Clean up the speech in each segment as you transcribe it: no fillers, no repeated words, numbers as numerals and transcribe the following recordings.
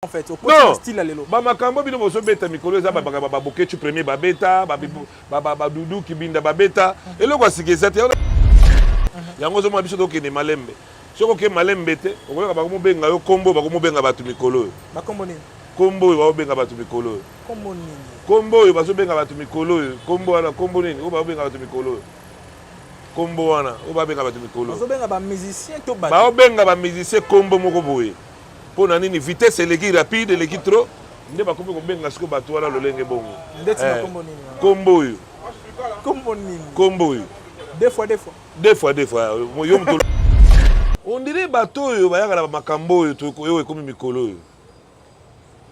En fait, okoti na style ya lelo. Bamakambo bino bozobeta mikolo eza bamakambo ba Boketshu premier babeta, badudu kibinda babeta. Eloko ya sika eza te. Yango ozomona biso tokende malembe. Soki oke malembe te, okoyoka bakomobenga yo kombo, bakomobenga bato mikolo oyo. Bakombo nini? Kombo oyo bakobenga bato mikolo oyo. Kombo nini? Kombo oyo bazobenga bato mikolo oyo. Kombo wana, kombo nini oyo bakobenga bato mikolo oyo? Kombo wana oyo babenga bato mikolo oyo. Bazobenga bamusicien to bato? Baobenga bamusicien kombo moko boye. Mpo na nini? Vitesse eleki rapide, eleki trop, nde bakomi kobenga sikoyo bato wana lolenge bongo. Ndeti na kombo nini wana? Kombo oyo. Kombo nini? Kombo oyo. Deux fois, deux fois. Deux fois, deux fois. Yo moto on dirait bato oyo bayaka na makambo oyo oyo ekomi mikolo oyo,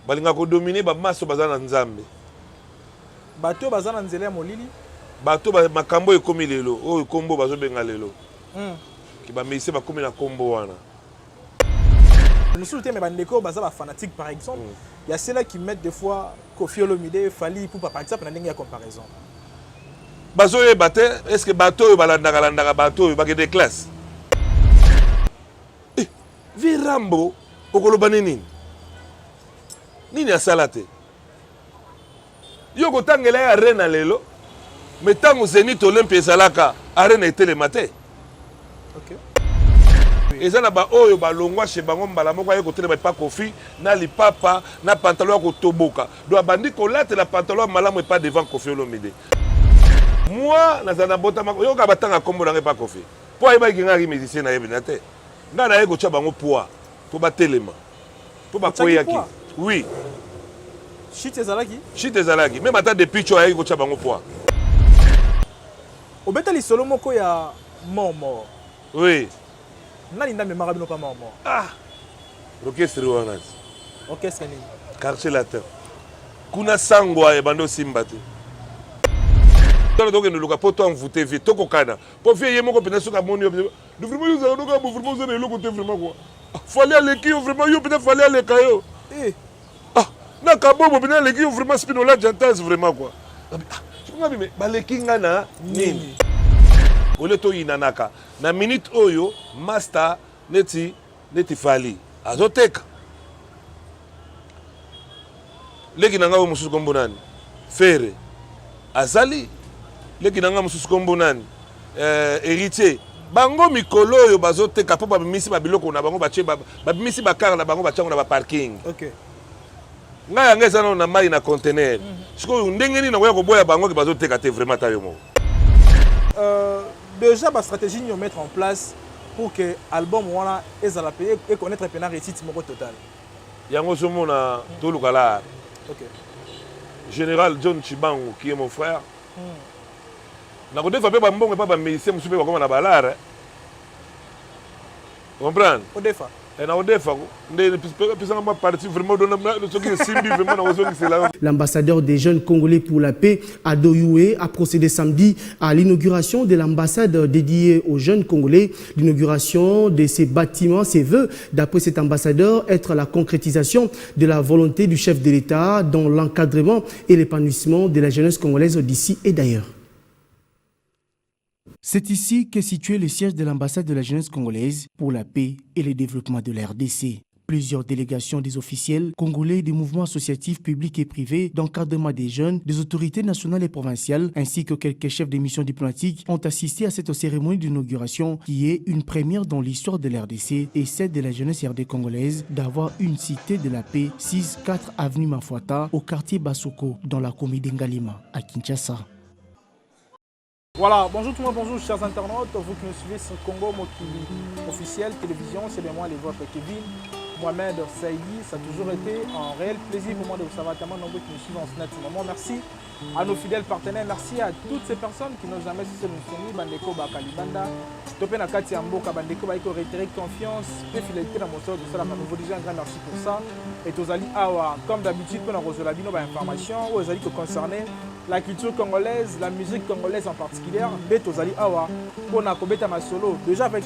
balingaka kodomine bamaso baza na Nzambe. Bato oyo baza na nzela ya molili. Bato makambo oyo ekomi lelo oyo, kombo bazobenga lelo ke bamusicien bakomi na kombo wana. Mosusu te, mais bandeko oyo baza bafanatique, par exemple, ya ceux-là qui mettent des fois Koffi Olomide, Fally Ipupa par exemple, na ndenge ya comparaison. Bazoyeba te. Est ce que bato oyo balandaka landaka bato oyo bakende classe? Eh, vi Rambo, okoloba ni nini? Nini asala te? Yo kotangela ye Arena lelo, mais ntango Zénith Olympia ezalaka, Arena etelema te. Eza na baoyo balongwa chez bango, mbala moko aye kotelema epa Koffi na lipapa na pantalon ya kotoboka. Donc abandi kolatela pantalon ya malamu epa devant Koffi Olomide. Moi nazala na botama, yoka, batanga nkombo na ngai epa Koffi mpo ayebaki ngai aki musicien. Nayebi na te, ngai naye kotya bango poids mpo batelema, mpo bakweyaki, oui. Chute ezalaki. Chute ezalaki, même ata depuis tio ayaki kotya bango poids. Obeta lisolo moko ya mort mort. Oui. Nani nde amemaka bino pa mort mort? Ah, orchestre wana ti. Orchestre nini? Quartier Latin. Kuna sango ebandi osimba te. Tala, tokende luka mpo to envoûte vie, tokokana mpo vie ye moko mpenza. Soki amoni yo vraiment, yo ozala noka bo, vraiment oza na eloko te vraiment quoi. Fally aleki yo vraiment, yo mpenza Fally aleka yo. Eh. Ah, na kabobo mpenza aleki yo vraiment, Spinola Jantas vraiment quoi. Ah, nga baleki nga na nini? Ole toyinanaka na minute oyo, master neti neti Fally azoteka leki na ngai oyo mosusu kombo nani, Ferre azali leki na ngai mosusu kombo nani, Héritier. Bango mikolo oyo bazoteka mpo babimisi babiloko na bango, batie, babimisi bacar na bango, batiango na baparking. Ngai yanga eza nano na mai na conteneur. Sikoyo ndenge nini nakoya koboya bango ke bazoteka te vraiment? Ata yo moko. Déjà bastratégie nini mettre en place pour que album wana ezala pe econnaître mpenza réussite moko totale? Yango ozomona toluka lar. Général John Chibangu qui est mon frère, nakodefa mpe bambongo epa bamusicien mosusu mpe bakoma na balare, comprendre? Odefa? Nakodefa nde pesanga mwa partie vraiment, soki esimbi vraiment nakozongisela. L'ambassadeur des jeunes Congolais pour la paix, Ado Yuhe, a procédé samedi à l'inauguration de l'ambassade dédiée aux jeunes Congolais. L'inauguration de ces bâtiments, ses vœux, d'après cet ambassadeur, être la concrétisation de la volonté du chef de l'État dans l'encadrement et l'épanouissement de la jeunesse congolaise d'ici et d'ailleurs. C'est ici qu'est situé le siège de l'ambassade de la jeunesse congolaise pour la paix et le développement de la RDC. Plusieurs délégations des officiels congolais, des mouvements associatifs publics et privés d'encadrement des jeunes, des autorités nationales et provinciales, ainsi que quelques chefs de missions diplomatiques ont assisté à cette cérémonie d'inauguration qui est une première dans l'histoire de la RDC et celle de la jeunesse RD congolaise d'avoir une cité de la paix, 6-4 avenue Mafuata, au quartier Basoko, dans la commune d'Ngalima, à Kinshasa. Voilà, bonjour tout le monde, bonjour chers internautes, vous qui nous suivez sur Congo Mokili officiel télévision, c'est bien moi, le vôtre Kevin Mohamed Saïdi. Ça a toujours été un réel plaisir pour moi de vous savoir tellement nombreux qui nous suivent en ce moment. Merci à nos fidèles partenaires, merci à toutes ces personnes qui n'ont jamais cessé de nous soutenir, Bandeko Bakalibanda, Topé na kati ya mboka, Bandeko Baiko réitérer confiance et fidélité dans mon sort de ça, nous vous disons un grand merci pour ça. Et tozali awa, comme d'habitude, pour nous recevoir information, oyo ezali concerner la culture congolaise, la musique congolaise en particulier. Nde tozali awa pona kobeta masolo déjà avec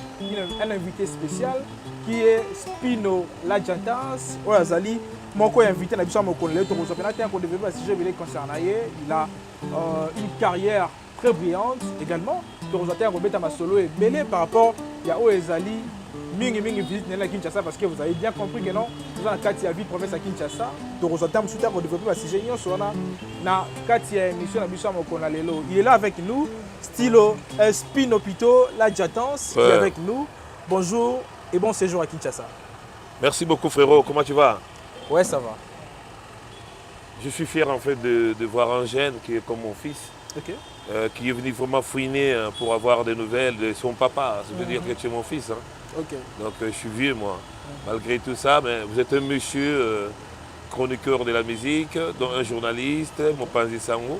un invité spécial qui est Spino Lajantas, oyo azali moko ya invité na biso ya mokolo lelo. Tokozwa mpenza te ya kodévelopper basujet ebele concernant ye. Il a une carrière très brillante également. Tokozwa te ya kobeta masolo ebele par rapport ya oyo ezali. Mingi mingi visite na ye na Kinshasa, parce que vous avez bien compris que non, toza na kati ya ville province ya Kinshasa. Tokozwa ntango mosusu te ya kodévelopper basujet nyonso wana na kati ya émission na biso ya mokolo na lelo. Il est là avec nous, Stylo Spino Pito, la Jatance, qui est avec nous. Bonjour et bon séjour à Kinshasa. Merci beaucoup, frérot, comment tu vas? Ouais, ça va. Je suis fier en fait de voir un jeune qui est comme mon fils, qui est venu vraiment fouiner, hein, pour avoir des nouvelles de son papa. Ça veut dire que tu es mon fils. Hein. Donc je suis vieux, moi. Malgré tout ça, mais vous êtes un monsieur chroniqueur de la musique, dont un journaliste, mopanzi sango.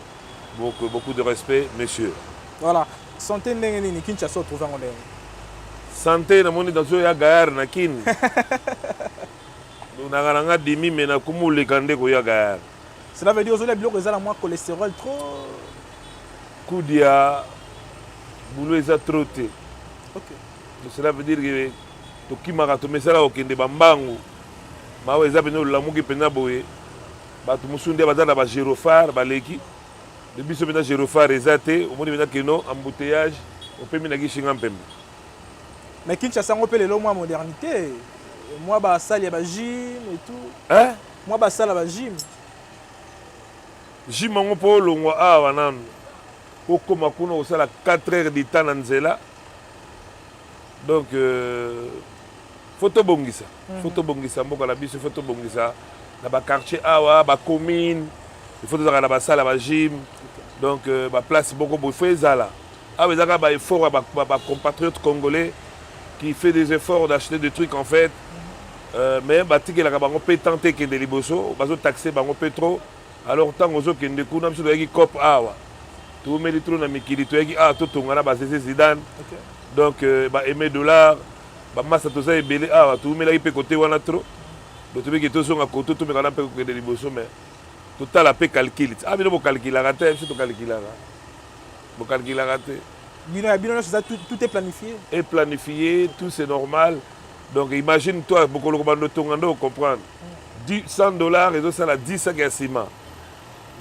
Donc beaucoup de respect, monsieur. Voilà. Santé ndenge nini? Kinshasa otrouve yango ndenge? Santé, namoni nazoya gayar na Kini. Nanga nanga dimi me nakumuleka nde koya gayar. Cela veut dire ozolia biloko eza na mwa cholestérol trop? Kudia boulot eza trop te. Donc, cela veut dire que tokimaka, tomesala kokende bambangu. Mawa eza mpenza, olamuki mpenza boye, bato mosusu nde baza na bagyrophare baleki me biso mpenza gyrophare eza te. Omoni mpenza keno embouteillage, opemi na kishinga mpembe. Mais Kinshasa yango mpe lelo mwa modernité, mwa basali ya bagym et tout. Hein? Mwa basala bagym. Gym yango, mpo olongwa awa nanu okóma kuna, kosala 4 heures du temps na nzela. Donc faut tobongisa, faut tobongisa mboka na biso, faut tobongisa na baquartier awa, bacommune. Il faut tozalaka na basala bagym. Donc baplace moko boye faut ezala awa. Eza kaka baeffort ya bacompatriote congolais qui fait des efforts d'acheter des trucs en fait, mais batikelaka bango mpe temps te ekende liboso, bazotaxe bango mpe trop. Alors ntango ozokende kuna, biso toyaki cope awa, toumeli trop na mikili, toyaki awa totonga na bazeze Zidane. Donc baaime dollar bamasa, toza ebele awa, toumelaki mpe kote wana trop. Donc tobeki tozonga koto, tomekana mpe kokende liboso, mais totala mpe calcul. Ah, bino bokalkulaka te, biso tokalkulaka, bokalkulaka te. Bino ya bino nyonso eza tout est planifié. Est planifié, tout c'est normal. Donc imagine toi, mokolo kobanda otonga nde ocomprendre. 100 $ ezosala 10 sac ya ciment.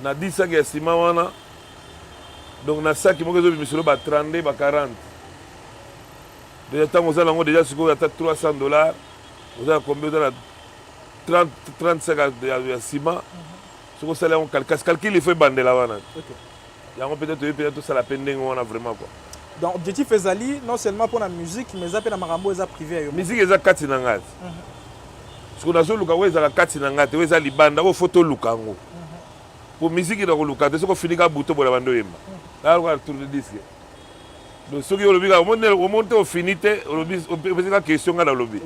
Na 10 sac ya ciment wana, donc na saki moko ezobimiselo ba 32, ba 40. Déjà ntango oza nango déjà sikoyo ata 300 $, oza na combien? Oza na 30, 30 sac ya ciment. Soki osala yango, kasi calcul il faut ebandela wana. Yango peut-être toyebi mpenza tosala mpe ndenge wana vraiment quoi. Donc objectif ezali non seulement mpona musique, mais eza mpe na makambo eza privé ya yo. Musique eza kati na ngai te. Soki nazoluka oyo ezalaka kati na ngai te, oyo eza libanda, oyo faut toluka yango. Po musique na koluka te, soki ofinika buto bola bando oyemba, naluka tourne disque. Donc soki olobi kaka omoni te, ofini te, olobi opesi nga question, ngai nalobi.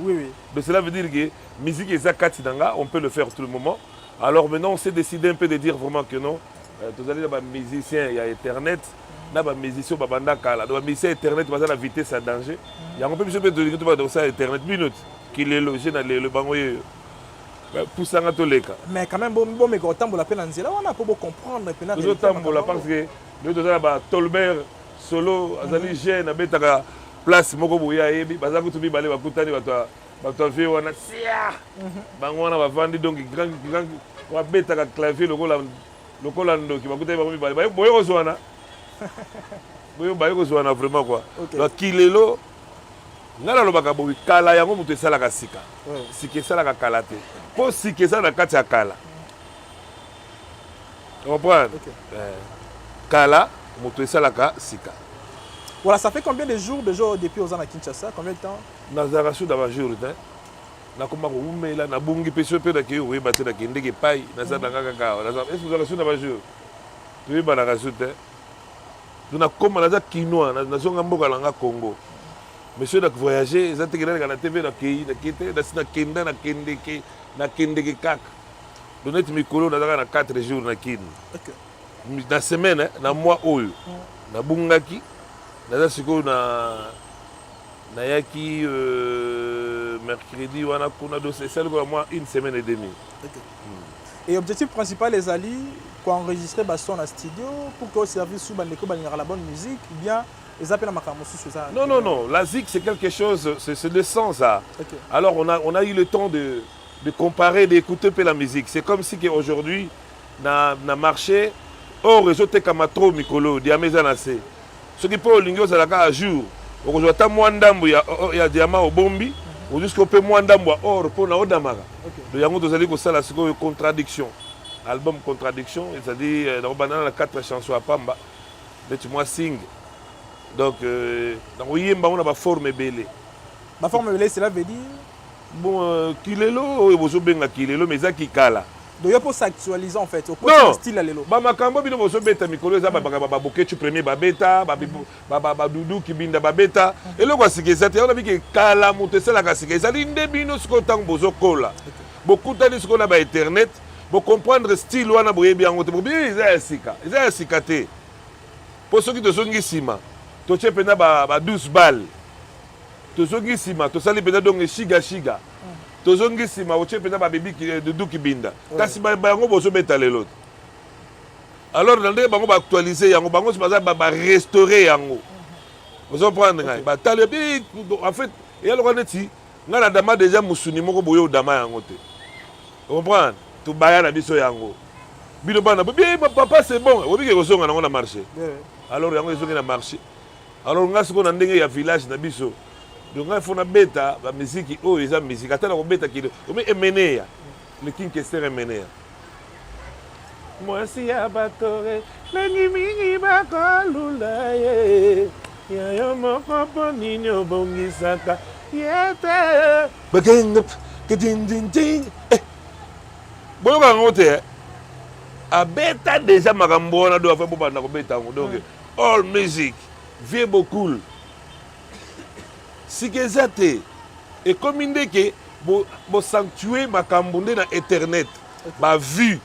Donc cela veut dire que musique eza kati na nga, on peut le faire tout le moment. Alors maintenant on s'est décidé un peu de dire vraiment que non, tozali na bamusicien ya internet na bamusicien babanda kala. Donc bamusicien ya internet baza na vitesse ya danger. Yango mpe biso mpe tolingi tobanda kosala internet. Bino ti kilelo je na lelo bango yeyo pusanga toleka. Mais quand même bomeka kotambola mpe na nzela wana mpo bocomprendre mpena. Tozotambola parce que lelo toza na batolbert solo, azali jeune, abetaka place moko boye, ayebi. Baza kutu mibale, bakutani, bato ya vie wana sia bango wana bavandi. Donc grand grand babetaka clavier lokola ndoki. Bakutani bango mibale, boye kozwana, boye baye kozwana vraiment quoi. Donc kilelo ngai nalobaka boye, kala yango moto esalaka sika, sika esalaka kala te, mpo sika eza na kati ya kala, comprendre? Kala moto esalaka sika. Voilà, ça fait combien de jours déjà depuis oza na Kinshasa? Combien de temps? Nazalaka su na bajour te. Nakoma kowumela, nabungi mpe so mpe nakei koyeba te, nakendeki epai naza nanga kaka awa. Est ozalaka su na bajour? Toyebanaka su te. To nakoma, naza kinois, nazonga mboka na nga Congo. Monsieur, na voyage eza teke naleka na TV, nakei, nakei te, nasi nakenda, nakendeke, nakendeke kaka. Donc neti mikolo nazaka na 4 jours na Kini na semaine, na mois oyo nabungaki. Naza sikoyo na nayaki mercredi wana kuna, donc esali kola mwa une semaine et demie. Et objectif principal ezali koenregistrer bason na studio pour que oservice su bandeko balingaka la bonne musique, ou bien eza mpe na makambo mosusu eza? Non, non, non, la zik, c'est quelque chose, c'est le sang, ça. Alors on a eu le temps de comparer, d'écouter un peu la musique. C'est comme si aujourd'hui na marché or ezotekama trop mikolo, diamant eza na se. Soki mpo olingi ozalaka à jour, okozwa ata mwa ndambo ya diamant, obombi. Ozwi sikoyo mpe mwa ndambo ya or mpo na odamaka. Donc yango tozali kosala sikoyo contradiction, album contradiction, c'est-à-dire nakobanda na 4 chansons ya pamba neti mwa sing. Donc nakoyemba yango na baforme ebele. Baforme ebele, cela veut dire? Bon, kilelo oyo bozobenga kilelo, mais eza kikala. Donc yo mpo s'actualiser en fait, okoti style ya lelo. Bamakambo bino bozobeta mikolo eza babokecu premier babeta, badudu kibinda babeta. Eloko ya sika eza te. Yango nabiki kala, moto esalaka sika ezali nde bino. Sikoyo ntango bozokola, bokutani sikoyo na bainternet, bocomprendre style wana, boyebi yango te, bobi eza ya sika. Eza ya sika te, mpo soki tozongi nsima, totie mpenza ba 12 balle, tozongi nsima, tosali mpenza donc shiga shiga, tozongi nsima, otie mpenza babebi dudu kibinda, kasi yango bozobeta lelo te. Alors na ndenge bango baactualize yango, bango nyonso baza barestaure yango. Ozocomprendre ngai? Batali en fait eya lokola neti ngai na dama déjà mosuni moko boye, odama yango te, comprendre? Tobaya na biso yango, bino bana bi papa, c'est bon, obiki kozonga nango na marché. Alors yango ezongi na marché. Alors ngai sikoyo na ndenge ya village na biso, donc ngai faut nabeta bamiziki oyo eza miziki, ata na kobeta kilo omi emeneya, le King Kester emeneya, mwasi ya bato lengi mingi bakolula ye ya yo moko, mpo nini obongisaka ye te? Bakenge kedindindin, boyoka yango te? Abeta déjà makambo wana, do afa bobanda kobeta yango. Donc all music vie bokul sika eza te, ekomi ndeke bosanctue makambo nde na internet, bavue.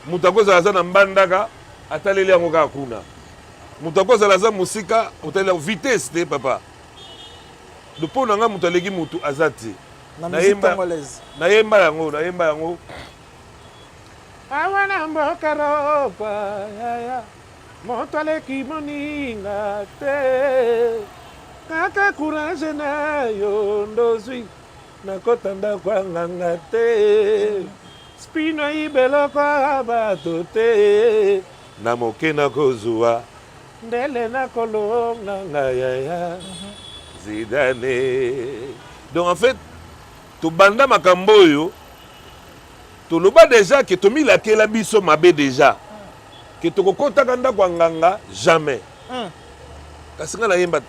Moto akozala aza na Mbandaka, ataleli yango kaka kuna. Moto akozala aza mosika, otaleli yango. Vitesse te, papa. Mpo na ngai, moto aleki motu aza te. Nayemba yango, nayemba yango awa na mboka ropa yaya, moto aleki moninga te, kaka courage na yo ndozwi nakota ndako ya nganga te, spino ayibeloko ya bato te, na moke nakozwa ndele nakolonga ngai yaya Zidane. Donc en fait tobanda makambo oyo, toloba déjà ke tomilakela biso mabe déjà ke tokokɔtaka ndako ya nganga jamais. Kasi ngai nayemba,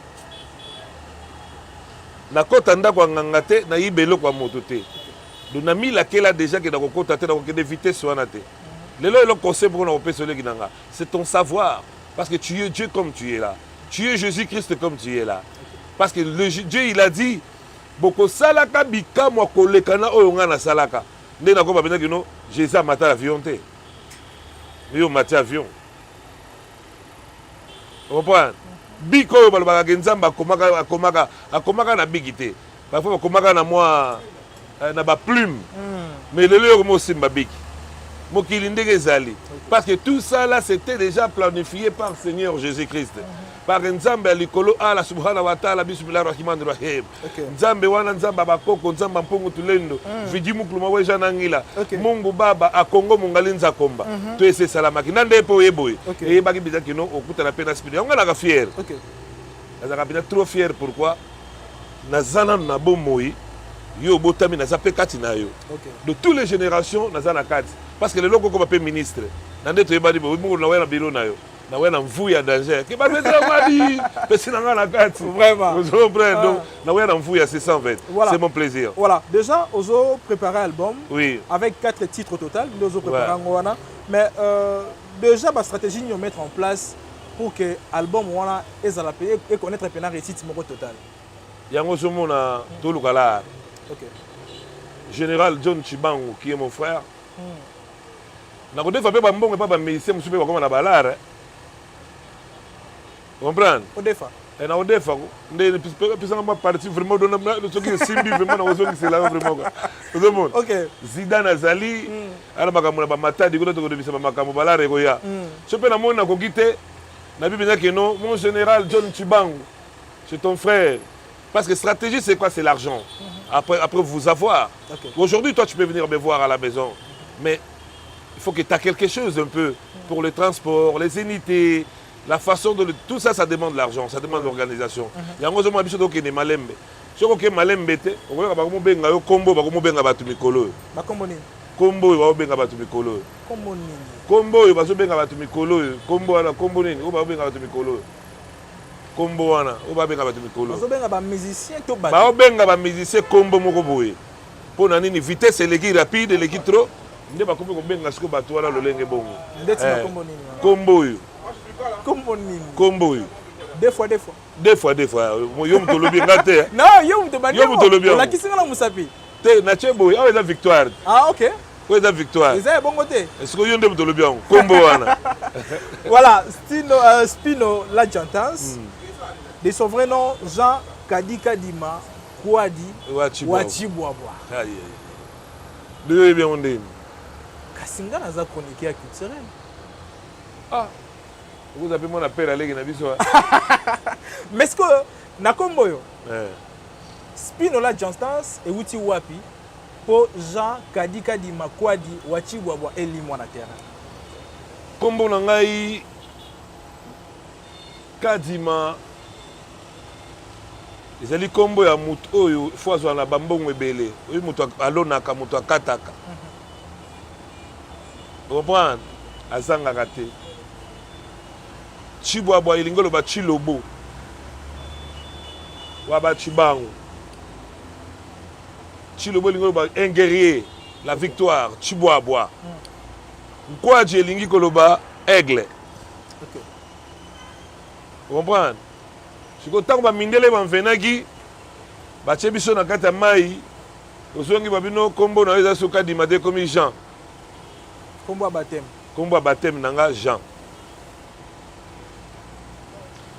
nakɔta ndako ya nganga te, nayiba eloko ya moto te. Donc namilakela déjà ke nakokɔta te, nakokende vitesse wana te. Lelo eloko conseil moko nakopesa oleki na nga, c'est ton savoir, parce que tu es Dieu comme tu es là, tu es Jésus-Christ comme tu es là, parce que le Dieu, il a dit bokosalaka bikamwa koleka na oyo ngai nasalaka. Nde nakoba mpenza kino Jésus amata avion te, yo omati avion, comprendre? Bic oyo balobaka ke Nzambe akomaka, akomaka, akomaka na bic te. Parfois bakomaka na mwa na baplume, mais lelo yo koma osimba bic. Mokili ndenge ezali, parce que tout ça là, c'était déjà planifié par Seigneur Jésus-Christ, par Nzambe ya likolo, ala subhana wa taala, bismillah rahman rahim. Nzambe wana, Nzambe ya bakoko, Nzambe ya mpungu tulendo, vidi mukuluma weja na ngila, Mungu baba akongo mongali nzakomba. To ese esalamaki na nde mpo oye boye, eyebaki mpenza kino okutana mpe na spino yango. Nalaka fier, nazalaka mpenza trop fier. Pourquoi? Naza nanu na bomoi, yo obotami, naza mpe kati na yo. De toutes les générations naza na kati, parce que lelo okokoma mpe ministre na nde toyebani boye, mokolo nawaya na biro na yo, nawaya na mvu ya danger ke bapesela madi pesi na nga na kati. Vraiment. Ozo comprendre? Donc nawaya na mvu ya 620. Voilà. C'est mon plaisir. Voilà, déjà ozo préparer album avec quatre titres au total, nde ozo préparer yango wana. Mais déjà ba stratégie nini mettre en place pour que album wana ezala pe et connaître mpenza réussite moko totale? Yango ozomona toluka lar. Général John Chibangu, qui est mon frère, nakodefa mpe bambongo epa bamusicien mosusu mpe bakoma na balare, comprendre? Odefa? Nakodefa ko nde pesanga mwa parti vraiment, soki esimbi vraiment nakozongisela yo vraiment quoi. Ozomona? Zidane azali ala makambo na bamatadi kuna, tokodebisa bamakambo balare ekoya. So mpe namoni nakoki te, nabi mpenza keno mon général John Chibangu, c'est ton frère. Parce que stratégie, c'est quoi? C'est l'argent. Après vous avoir. Aujourd'hui, toi, tu peux venir me voir à la maison. Mais il faut que tu aies quelque chose un peu pour le transport, les unités, la façon de... Le, tout ça, ça demande l'argent, ça demande l'organisation. Yango ozomona biso tokende malembe. Soki oke malembe te, okoyoka bakomobenga yo kombo bakomobenga bato mikolo oyo. Bakombo nini? Kombo oyo bakobenga bato mikolo oyo. Kombo nini? Kombo oyo bazobenga bato mikolo oyo. Kombo wana kombo nini? Oyo bakobenga bato mikolo oyo. Kombo wana oyo babenga bato mikolo oyo. Bazobenga ba musicien to bato? Baobenga ba musicien kombo moko boye. Mpo na nini? Vitesse eleki rapide, eleki trop. Nde bakomi kobenga sikoyo bato wana lolenge bongo. Ndeti na kombo nini wana? Kombo oyo. Kombo nini? Kombo oyo. Deux fois, deux fois. Deux fois, deux fois. Yo moto olobi nga te. Non, yo moto bandi. Yo moto olobi yango. Olakisi nga na mosapi. Te, natie boye. Awa eza victoire. Ah, ok. Oyo eza victoire. Eza ya bongo te. Sikoyo yo nde moto olobi yango. Kombo wana. Voilà, Spino la Gentance. De son vrai nom, Jean Kadi Kadima Kwadi Wachibwabwa. Aïe. Nde oyebi yango ndeni. Kasi nga naza chroniqueur culturel. Ah. Okoza pe mwana père aleki na biso. Mais est-ce que na kombo yo? Spino la Gentance ewuti wapi? Po Jean Kadi Kadima Kwadi Wachibwabwa elimwa na terrain. Kombo na ngai Kadima ezali kombo ya moto oyo fo azwa na bambongo ebele. Oyo moto alonaka, moto akataka. Comprendre? Azangaka te. Chibwabwa elingi oloba Chilobo wa ba Chibangu. Chilobo elingi oloba un guerrier, la victoire, Chibwabwa. Nkwaji elingi koloba aigle. Comprendre? Sikoyo ntango bamindele bamvenaki batie biso na kati ya mai, ozongi babino kombo na yo eza soki Kadima te, ekomi Jean. Kombo ya baptême. Kombo ya baptême na nga Jean.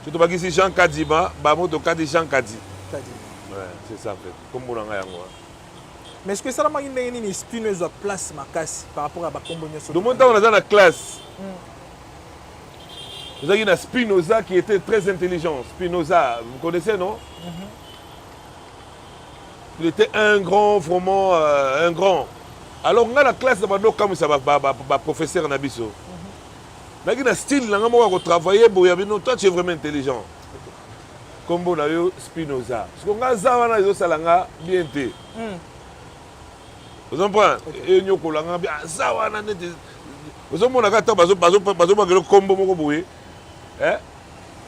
So tobakisi Jean Kadima, bango tokati Jean Kadi. Kadi. Ouais, c'est ça en fait. Kombo na nga yango wana. Mais est-ce que esalamaki ndenge nini Spino ezwa place makasi par rapport à bakombo nyonso? Donc ntango naza na classe, tozalaki na Spinoza qui était très intelligent. Spinoza, vous connaissez, non? Il était un grand, vraiment un grand. Alors nga na classe na bando kamwisa ba professeur na biso. Naki na style na nga moko ya kotravailler boye ya bino, toi tu es vraiment intelligent. Kombo na yo Spinoza. Parce que nga za wana ezosala nga bien te. Ozo comprendre? Enyokola nga bien. Za wana neti ozomona kaka ntango bazobakela kombo moko boye. Eh?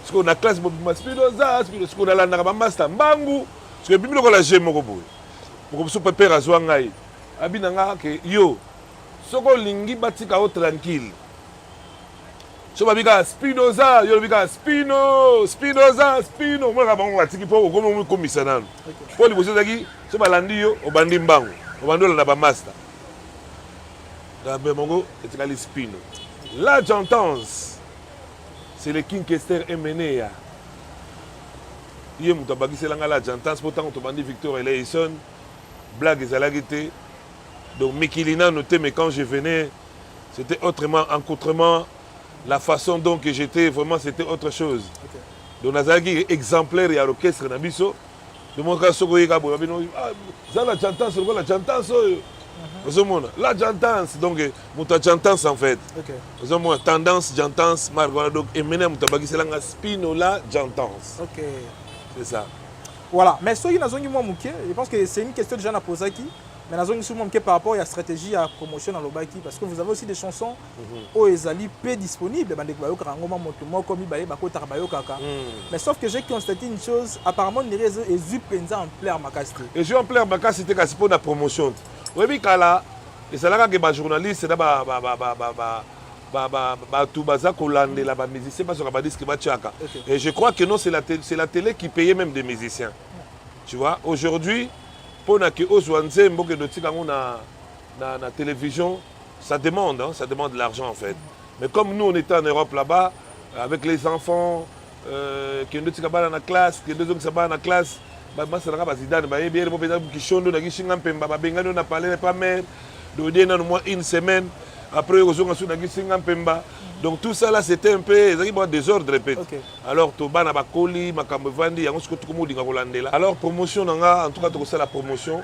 Sikoyo na classe bobima Spinoza, Spinoza. Sikoyo nalandaka ba master mbangu. Sikoyo ebimi lokola jeu moko boye. Moko mosusu mpe père azwa ngai. Abi na nga ke yo soki olingi batika yo tranquille. So babi kaka Spinoza, yo olobi kaka Spino, Spinoza, Spino. Omonaka bango batiki mpo okomi omikomisa nanu. Mpo liboso ezalaki so balandi yo obandi mbangu, obandi olanda ba master. Na bango etikali Spino. La Gentance, c'est le King Kester Emeneya. Ye moto abakisela nga la Gentance mpo ntango tobandi Victor Eleison, blague ezalaki te. Donc mikili nanu te, mais quand je venais, c'était autrement, encoutrement, la façon dont que j'étais, vraiment c'était autre chose. Donc nazalaki exemplaire ya orchestre na biso. Tomonaka soki oyeka boye babino za la Gentance lokola Gentance oyo. Ozomona la Gentance, donc moto ya Gentance en fait. Ozomona tendance Gentance marque wana, donc emene ya moto abakisela nga Spino la Gentance. C'est ça. Voilà, mais soki nazongi mwa moke, je pense que c'est une question déjà na posaki, mais nazongi soki mwa moke par rapport ya stratégie ya promotion nalobaki, parce que vous avez aussi des chansons oyo ezali peu disponible, bandeko bayokaka yango mwa moto moko mibale bakotaka bayokaka. Mais sauf que j'ai constaté une chose, apparemment ndenge ezwi mpenza ampleur makasi te. Ezwi ampleur makasi te kasi mpona promotion te. Oyebi kala ezalaka ke bajournaliste na bato baza kolandela ba musicien bazwaka ba disque batiaka. Et je crois que non, c'est la télé qui payait même des musiciens. Tu vois, aujourd'hui mpona ke ozwa nzembo okende otika yango na télévision, ça demande, hein, ça demande de l'argent en fait. Mais comme nous on était en Europe là-bas avec les enfants, kende otika bana na classe, kende ozongisa bana na classe, basalaka bazidane bayebi ere mo mpenza kishondo na kishinga mpemba babengani oyo na palais pa mare dodie nanu mwa une semaine après kozonga su na kisinga mpemba. Donc tout ça là, c'était un peu ezalaki mwa désordre peut. Alors to bana bakoli, makambo evandi yango, sikoyo tokomi olinga kolandela. Alors promotion na nga, en tout cas tokosala promotion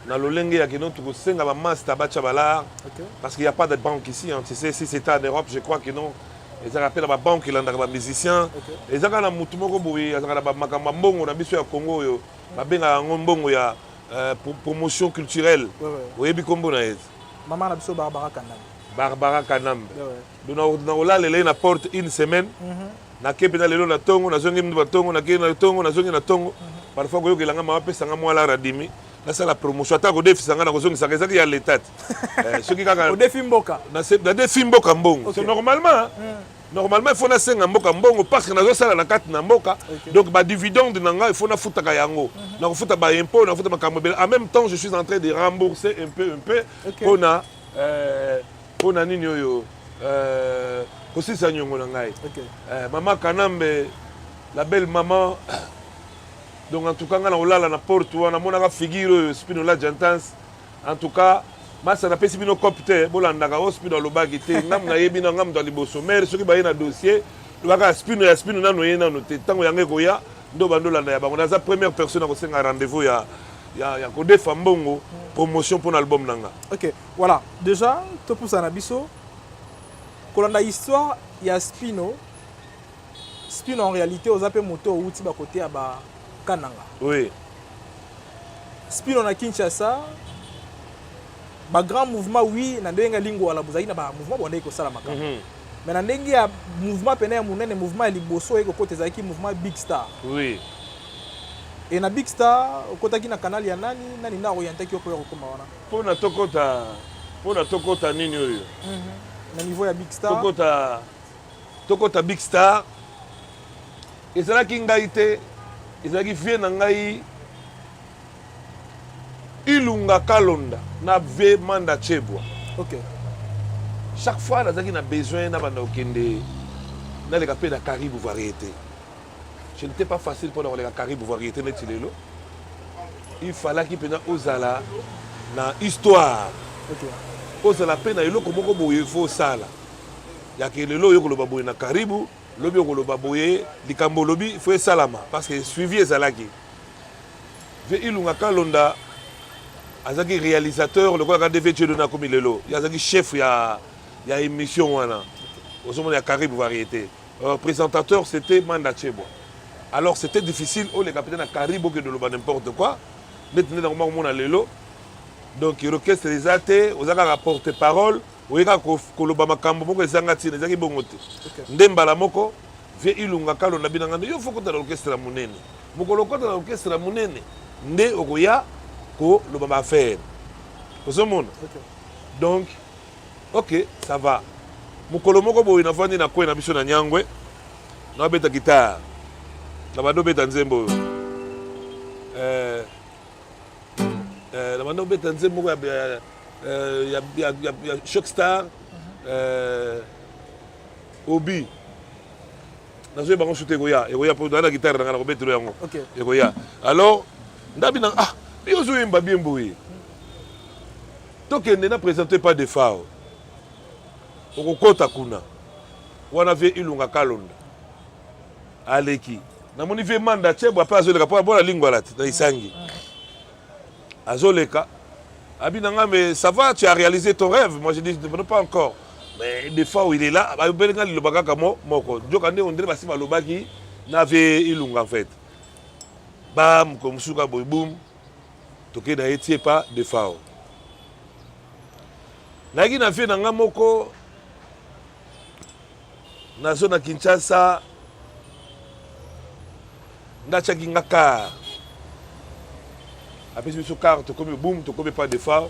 na lolenge ya kino tokosenga bamaster batya balare, parce qu'il y a pas de banque ici, hein. Tu sais, si c'était en Europe, je crois que non, ezalaka mpe na babanke elandaka bamusicien. Eza kaka na motu moko boye azalaka na bamakambo ya mbongo na biso ya Congo oyo. Babengaka yango mbongo ya promotion culturelle. Oyebi kombo na ye? Mama na biso Barbara Kanambe. Barbara Kanambe. Donc nakolalela ye na porte une semaine. Nake mpenza lelo na ntongo, nazongi mba ntongo, nake na ntongo, nazongi na ntongo. Parfois koyokela nga mama, apesa nga mwa lara dimi, nasala promotion. Ata kodefisa nga, nakozongisaka, ezaki ya leta te. Soki kaka odefi mboka. Nadefi mboka mbongo. C'est normalement, normalement il faut nasenga mboka mbongo parce que nazosala na kati na mboka. Donc badividende na ngai, il faut nafutaka yango. Nakofuta baimpôt, nafuta makambo ebele. En même temps, je suis en train de rembourser un peu un peu mpona mpona nini oyo, kosilisa niongo na ngai. Mama Kanambe, la belle maman. Donc en tout cas, ngai na kolala na porte wana, monaka figure oyo Spino la gentance. En tout cas, masa, napesi bino cope te, bolandaka oyo Spino alobaki te. Ngamu nayebi na nga moto ya liboso mare, soki baye na dossier, lobaka Spino ya Spino nano ye nano te. Ntango yango ekoya nde bando olanda ya bango. Naza première personne ya kosenga rendez-vous ya kodefa mbongo promotion mpona album na nga. Ok, voilà, déjà topusa na biso kolanda histoire ya Spino. Spino, en réalité oza mpe moto outi bakote ya bakananga. Oui. Spino na Kinshasa, bagrand mouvement, oui, na ndenge lingwala bozalaki na bamouvement bondeki kosala makambo, mais na ndenge ya mouvement pene ya monene, mouvement ya liboso oyo ekokota ezalaki mouvement Big Star. E na Big Star okotaki na canal ya nani? Nani nde aorientaki yo mpo ya kokóma wana? Mpona tokota nini oyo? Na niveau ya Big Star. Tokota Big Star, ezalaki ngai te, ezalaki vieux na ngai Ilunga Kalonda na vieux Manda Chebwa. Chaque fois nazalaki na besoin na banda kokende, naleka mpe na Karibu Variété. Ce n'était pas facile mpona koleka Karibu Variété neti lelo. Il fallaki mpenza ozala na histoire, ozala mpe na eloko moko boye fo osala yake lelo oyo koloba boye na Karibu, lobi okoloba boye, likambo olobi fo esalama, parce que suivi ezalaki. Vieux Ilunga Kalonda azalaki réalisateur lokola kaka dv Dieudonné akomi lelo. Ye azalaki chef ya émission wana ozomona ya Karibu Variété. Présentateur, c'était Manda Chebwa. Alors c'était difficile oleka peut-être na Karibu, okende oloba n'importe quoi neti nde nakoma komona lelo. Donc orchestre eza te, oza kaka porte parole, oye kaka koloba makambo moko ezanga ntina. Ezalaki bongo te. Nde mbala moko vieux Ilunga Kalonda binanga nde yo fo kota na orchestre ya monene. Mokolo okota na orchestre ya monene nde okoya koloba baaffaire ozomona. Donc ok, ça va. Mokolo moko boye navandi na kwe na biso na Nyangwe, nabeta guitare, na bando obeta nzembo oyo, na bando obeta nzembo moko ya Choc Star, obi nazoyeba yango su te. Ekoya mpo na guitare na ngai nakobetelo yango. Ekoya. Alors ndabi na ah, yo ozoyemba bien boye, tokende na présente pas de fao, okokɔta kuna wana. Vieux Ilunga Kalonda aleki, namoni vieux Manda Chebwa mpe azoleka mpo abona lingwala te na isangi azoleka. Abi na nga: "Mais ça va, tu as réalisé ton rêve?" Moi, je dis: "Non, pas encore." Mais des fois où il est là, babelenga liloba kaka mo moko nzoka nde ondire basi balobaki na vieux Ilunga. En fait, ba mokolo mosusu kaka boye, bum, tokei na ye tie pa de fao. Nayaki na vieux na nga moko, nazo na Kinshasa, nde atiaki nga car, apesi biso car, tokomi, bum, tokomi pa de fao.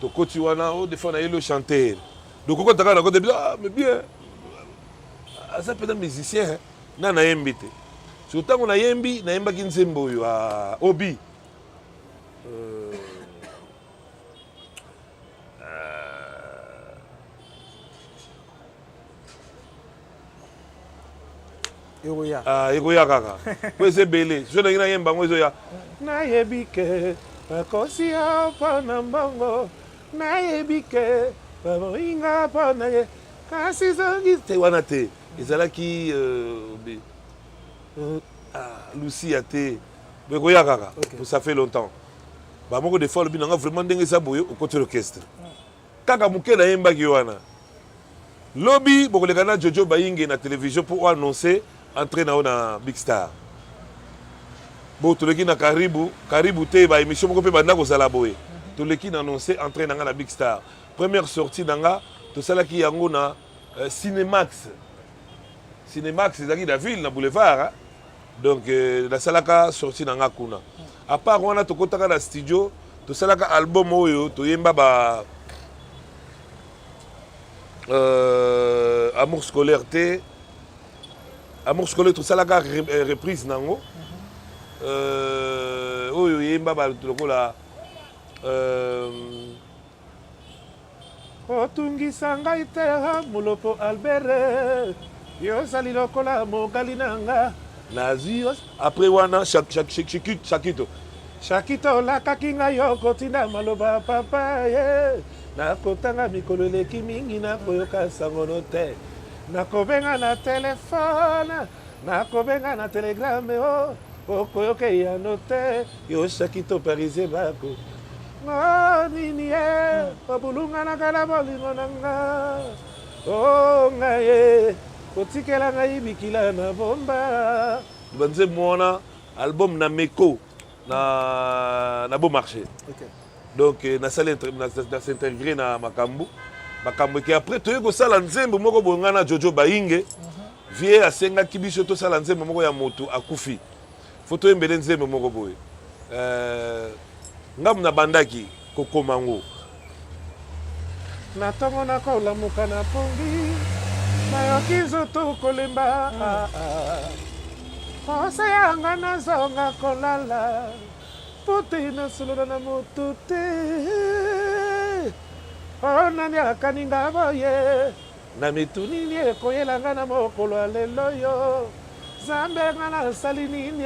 Tokoti wana o des fois nayeli o chanteur. Donc okota kaka na kote biso: "Ah, mais bien, aza mpenza musicien." Nga nayembi te. So ntango nayembi, nayembaki nzembo oyo, ah, obi Ekoya. Ah, ekoya kaka po eza ebele. So ndenge nayemba yango, ezoya: nayebi ke bakosi yo mpo na mbongo, nayebi ke baboyinga mpo na ye, kasi soki te wana te. Ezalaki ah, Lucia te. Bo ekoya kaka. Ça fait longtemps. Bamoko des fois alobi nanga: "Vraiment, ndenge eza boye, okoti orchestre kaka moke." Nayembaki wana: "Lobi bokoleka na Jojo Bayinge na télévision mpo oannonce entrée na yo na Big Star." Bo toleki na Karibu, Karibu te ba émission moko pe banda kozala boye. Toleki na annoncer entrée na nga na Big Star. Première sortie na nga tosalaki yango na euh, Cinemax. Cinemax ezalaki na ville na boulevard hein? Donc euh, nasalaka sortie na nga kuna. À part wana tokotaka na studio, tosalaka album oyo toyemba ba euh, amour scolaire te amour scolaire tosalaka euh, reprise nango euh, oyo eyemba bato lokola euh, otungisa ngai te molopo albert yo ozali lokola mogali na nga nazwi après wana shakito shakito olakaki ngai yo kotinda maloba papa ye nakotanga mikolo eleki mingi nakoyoka sango no te Nakobenga na telefone, nakobenga na telegrame o oh, okoyoka eyano te yo shakito parisien bako oh, nini ye obulunganaka na bolingo na nga o oh, ngai ye kotikela ngai bikila na bomba banzembo wana album na meko na, na beau marché okay. Donc euh, nasali na s'intégrer na makambo makambo eke après toye kosala nzembo moko boye ngai na jojo bayinge mhm. vie asengaki biso tosala nzembo moko ya moto akufi fo toyembele nzembo moko boye euh, ngambo nabandaki kokoma ngo na ntongo nakolamuka na pongi nayoki nzoto kolemba posa yanga nazonga kolala Po te nasolola na moto te Oh nani akani nga boye Na mitu nini ekoyela nga na mokolo ya lelo yo Nzambe nga nasali nini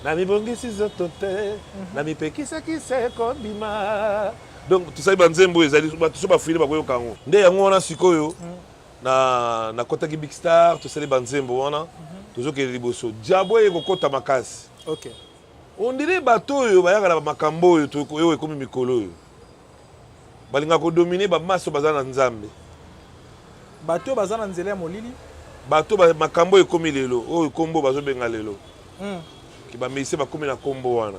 Namibongisi nzoto te Namipekisaki se kobima Donc tosali ba nzembo ezali bato so bafouine bakoyoka yango nde yango wana sikoyo na nakotaki big star tosali ba nzembo wana tozokende liboso diabo eye kokota makasi okay. On dirait bato oyo bayaka na makambo oyo oyo ekomi mikolo oyo balingaka kodomine bamaso baza na Nzambe. Bato oyo baza na nzela ya molili. Bato ba makambo oyo ekomi lelo oyo kombo bazobenga lelo ke ba musiciens bakomi na kombo wana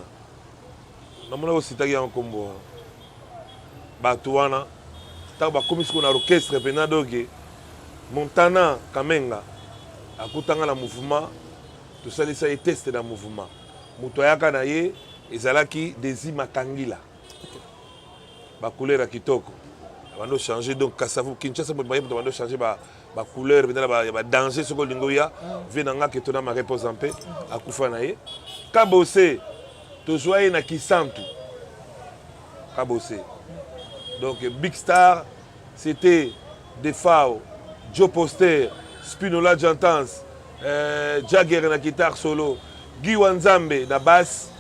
namona ositaki yango kombo wana bato wana ntango bakomi sikoyo na orchestre mpena doke Montana Kamenga akutanga na mouvement Tosalisa ye test na mouvement. Moto ayaka na ye ezalaki Desi Makangila. Ba couleur ya kitoko. Abando changer donc Kasavu Kinshasa mobimba ye moto abando changer ba ba couleur mpenza ba, ba danger soki olingi oya vie na nga keto na ma repose en paix akufa na ye. Kabose tozwa ye na Kisantu. Kabose. Donc Big Star C'était Defao, Joe Poster, Spinola Jantans, euh, Jagger na guitare solo, Guy Wanzambe na basse,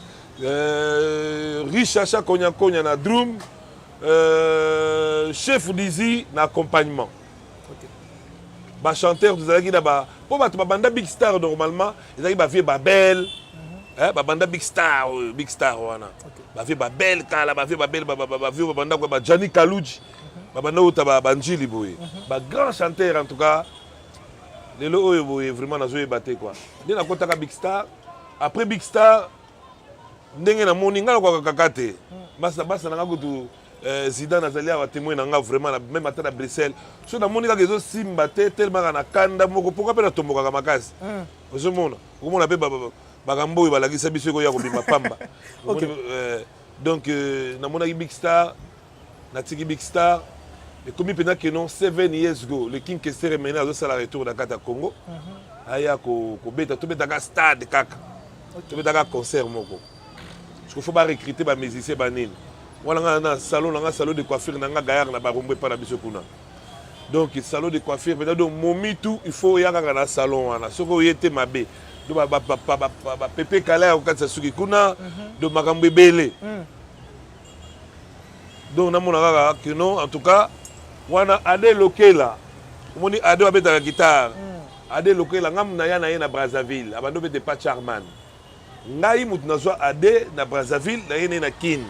euh, Richacha Konya Konya na drum, euh, Chef Dizzy na accompagnement. Okay. Ba chanteur tozalaki na ba po bato babanda big star normalement ezalaki ba vieux Babel, mm -hmm. eh, babanda big star oyo big star wana. Okay. Ba vieux Babel kala ba vieux Babel ba ba ba vieux babanda ko ba Gianni Kaluji. Babanda uta ba banjili boye. Ba grand chanteur en tout cas lelo oyo boye vraiment nazoyeba te quoi. Nde nakotaka big star après big star ndenge namoni ngai nakwaka kaka te basa basa na nga kutu euh, Zidane azali awa témoin na nga vraiment na même ata na Bruxelles so namoni kaka ezosimba te tellement kaka na kanda moko mpo nga mpe natombokaka makasi ozomona okomona mpe makambo oyo balakisa biso ekoya kobima pamba okay. euh, donc euh, namonaki big star natiki big star ekomi mpenza keno 7 years go le king kester emene azosala retour na kati ya congo mm -hmm. aya kobeta tobetaka stade kaka okay. tobetaka concert moko siko fo barecrute bamusicien banini wana nga na salon na nga salon de coiffure na nga gayard na barumbu epa na biso kuna donc salon de coiffure mpenza donc momi tout il faut oya kaka na salon wana soki oye te mabe donc bapepe kala ya kokatisa suki kuna mhm. donc makambo ebele mm. donc namona kaka que non en tout cas wana ade lokela omoni ade abetaka guitare mm. ade lokela ngai naya na ye na brazzaville abandi obete pa charman Ngai mutu nazwa ade na Brazzaville naye naye na kin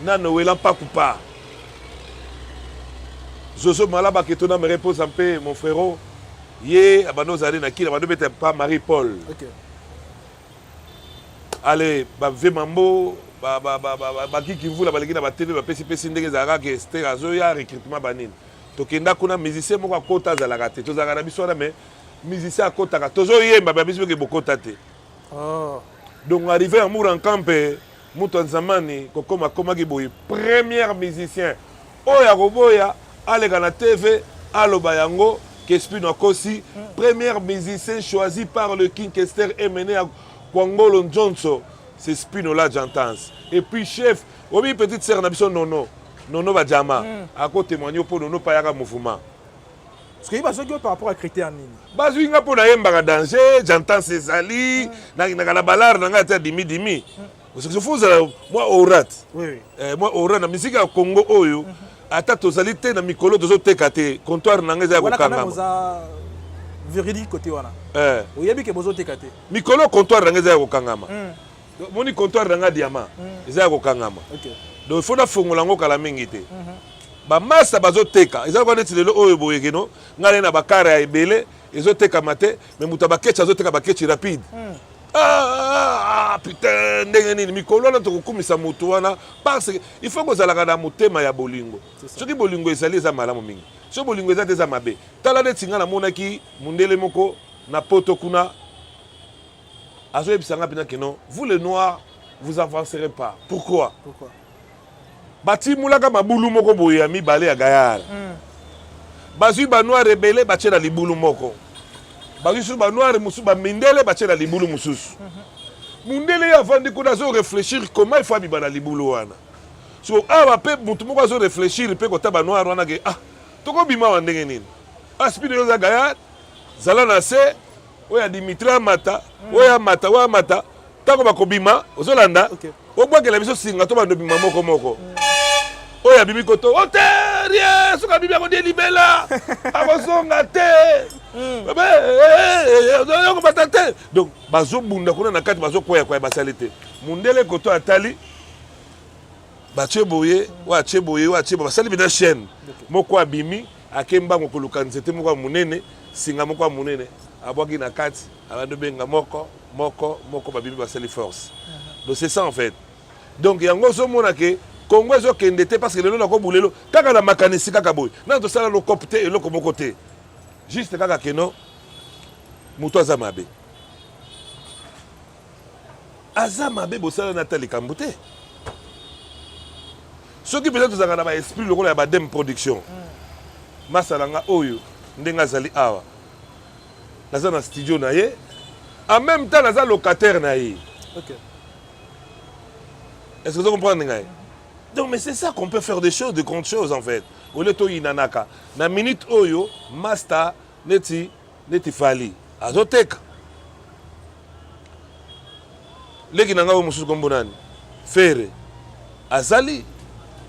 na Noela Mpakupa Zozo Malaba que ton ame repose en paix mon frérot ye abandi ozali na kin abandi obeta pa Marie Paul okay. Ale ba vieux Mambo, bakiki mvula baleki na batv, bapesipesi ndenge ezalaka ke Ester azoya recrutement banini. Tokenda kuna, musicien moko akota azalaka te. Tozalaka na biso wana, mais musicien akotaka, tozoyemba, babiso meke bokota te. Oh. Donc arrivé ya Mour en Campe, moto ya nzamani kokoma akomaki boye, première musicien oyo akoboya aleka na TV, aloba yango ke Spino akosi. Première musicien choisi par le King Kester Emene ya Kwangolo Njonso, c'est Spinola Jantans. Et puis chef obi, petite sœur na biso Nono, Nono Bajama, akotémoigne mpo Nono mpe ayaka mouvement. Parce que bazwaki yo par rapport à critère nini? Bazwi nga mpo nayembaka danger, Jantans ezali naka na balare na ngai ata dimi dimi. Faut ozala mwa orat. Mwa ora na misiki ya Congo oyo. Ata tozali te na mikolo, tozoteka te, comptoir na ngai eza ya Wana quand même kokangama. Oza véridique côté wana. Oyebi ke bozoteka te. Mikolo comptoir na ngai eza ya kokangama. Moni comptoir na ngai diamant eza ya kokangama. Donc il faut nafongola yango kala mingi te. Bamasa bazoteka, eza lokola neti lelo oyo boye keno ngai naye na bakare ya ebele ezotekama te, mais moto ya bakeci azoteka bakeci rapide. Ah, ah, ah, putain, ndenge nini mikolo wana tokokumisa motu wana? Parce que il faut kozalaka na motema ya bolingo. C'est ça. Soki bolingo ezali, eza malamu mingi. Soki bolingo eza te, eza mabe. Tala neti ngai namonaki mundele moko na Poto kuna, azoyebisa nga mpena keno vous les Noirs, vous avancerez pas. Pourquoi? Pourquoi? Batimulaka mabulu moko boye ya mibale ya gayara. Bazwi banoir ebele, batie na libulu moko. Bazwi susu banoir mosusu, bamindele, batie na libulu mosusu. Mundele ye avandi kuna, azo réfléchir comment il faut abima na libulu wana. So awa mpe motu moko azo réfléchir mpe kota banoir wana ke ah, tokobima wa ndenge nini? Aspire oyo eza gayar, zala na se oyo ya Dimitri amata, oyo amata, oyo amata. Ntango bakobima, ozolanda, obwakela biso singa to bando bima moko moko. Oyo abimi koto o te rien, soki abimi akodie libela, akozonga te, okobata te. Donc bazobunda kuna na kati, bazokwaya-kwaya, basali te. Mundele koto atali, batie boye, oyo atie boye, oyo atie boye, basali mpena chaîne moko. Abimi, ake mbango koluka nzete moko ya monene, singa moko ya monene, abwaki na kati, abandi obenga moko moko moko, babimi, basali force. Donc c'est ça en fait. Donc yango ozomona ke Congo ezokende te, parce que lelo nakobu lelo kaka na makanisi kaka boye, nano tosala lokope te, eloko moko te, juste kaka keno moto aza mabe, aza mabe, bosala na ata likambo te. Soki mpenza tozalaka na baesprit lokola ya Badem Production, masala nga oyo ndenge azali awa, naza na studio na ye, en même temps naza locataire na ye. Est-ce que vous comprenez ngai? Donc mais c'est ça qu'on peut faire, des choses, de grandes choses en fait, au lieu toyinanaka na minute oyo. Master neti Fali azoteka, leki na ngai oyo mosusu kombo nani, Fere azali,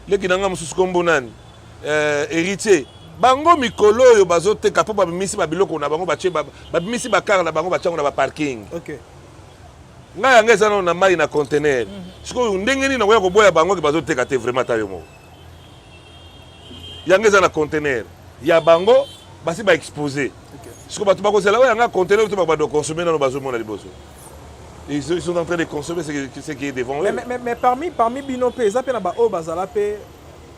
leki na ngai mosusu kombo nani, Héritier, bango mikolo oyo bazoteka mpo babimisi babiloko na bango, batie, babimisi bakare na bango, batie yango na baparking. Ngai yango eza nano na mai na conteneur. Sikoyo ndenge nini nakoya koboya bango ke bazoteka te? Vraiment, ata yo moko, yango eza na conteneur ya bango, basi baexpose. Sikoyo bato bakozela oyo yanga conteneur to bakobanda consommer nano, bazomona liboso. Ils sont en train de consommer ce qui est devant eux. Mais parmi bino mpe, eza mpe na baoyo bazala mpe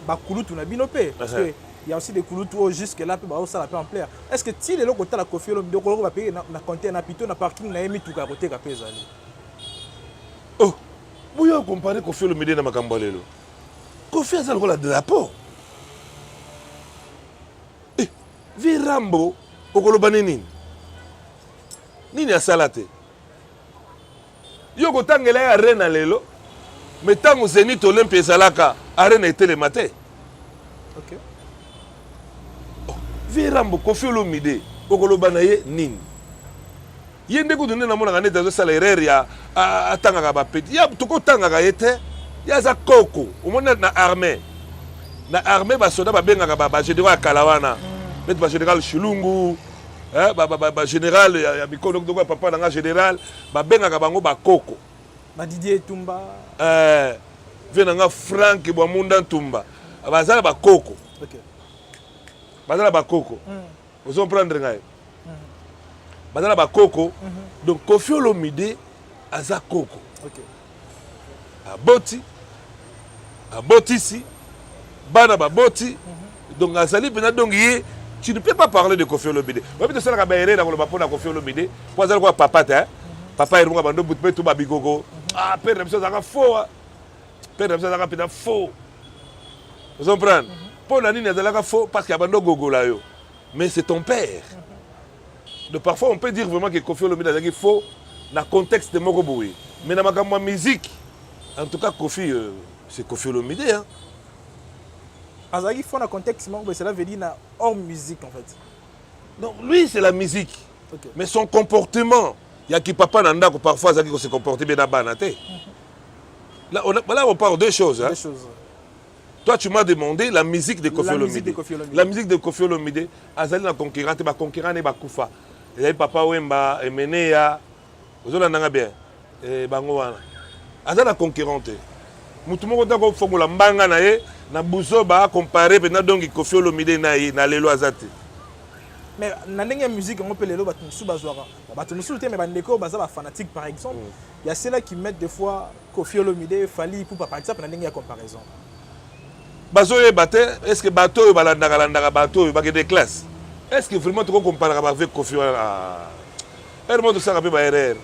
bakulutu na bino mpe, parce que il y a aussi des kulutu oyo jusque là mpe baosala mpe ampleur. Est ce que ti lelo kotala Kofi Olomide, okoloko bapeye na conteneur, na plutôt na parking na ye, mituka ya koteka mpe ezali? Oh, boya comparer Kofi Olomide na makambo ya lelo. Kofi aza lokola drapeau. Eh, vi Rambo, okoloba nini? Nini nini asala te? Yo kotangela ye Arena lelo, mais ntango Zénith Olympia ezalaka, Arena etelema te. Vi Rambo, Kofi Olomide, okoloba na ye nini? Ye nde kutu nde namonaka neti azosala erreur ya atangaka bapeti ya tokotangaka ye te. Ye aza koko. Omoni na armée basoda babengaka bagénéraux ya kala wana, neti bagénéral Shilungu, bagénéral ya mikono ya papa na nga général, babengaka bango bakoko. Badidier Etumba. Vie na nga Frank Bwamunda Ntumba, baza na bakoko. Baza na bakoko. Ozocomprendre ngai? Baza na bakoko. Donc Kofi Olomide aza koko. Aboti, abotisi bana, baboti. Donc azali mpenza, donc ye, tu ne peux pas parler de Koffi Olomide. Oyebi, tosalaka baerreur na koloba mpona Koffi Olomide, po azali koya papa te, papa Eronga bando butu mpe to babikoko. Ah, père na biso azalaka faux, père na biso azalaka mpenza faux. Ozo comprendre mpo na nini azalaka faux? Parce que abando gogola yo, mais c'est ton père. Donc parfois on peut dire vraiment que Koffi Olomide azalaki faux na contexte moko boye, mais na makambo ya musique, en tout cas Koffi, c'est Koffi Olomide, hein. Azalaki faux na contexte moko boye, cela veut dire na hors musique en fait? Donc lui, c'est la musique, mais son comportement yaki papa na ndako, parfois azalaki kose comporter bien na bana te. Là, là, on parle deux choses, hein? Deux choses. Toi, tu m'as demandé la musique de Koffi La musique Olomide. de Koffi Olomide. La musique de Koffi Olomide, azali na concurrent te. Baconcurrent ne bakufa. Ezali Papa Wemba, Emeneya, ozolandanga bien? Bango wana aza na concurrent te. Motu moko ta kofongola mbanga na ye na buzoba acomparer mpenza donc Koffi Olomide na ye na lelo, aza te. Mais na ndenge ya musique yango mpe, lelo bato mosusu bazwaka, bato mosusu te, mais bandeko oyo baza bafanatique par exemple, ya ceux-là qui mettent des fois Koffi Olomide, Fally Ipupa par exemple, na ndenge ya comparaison. Bazoyeba te. Est ce que bato oyo balandaka landaka, bato oyo bakende classe, est ce que vraiment tokokomparaka avec Koffi wana? Heure moko tosalaka mpe baerreur.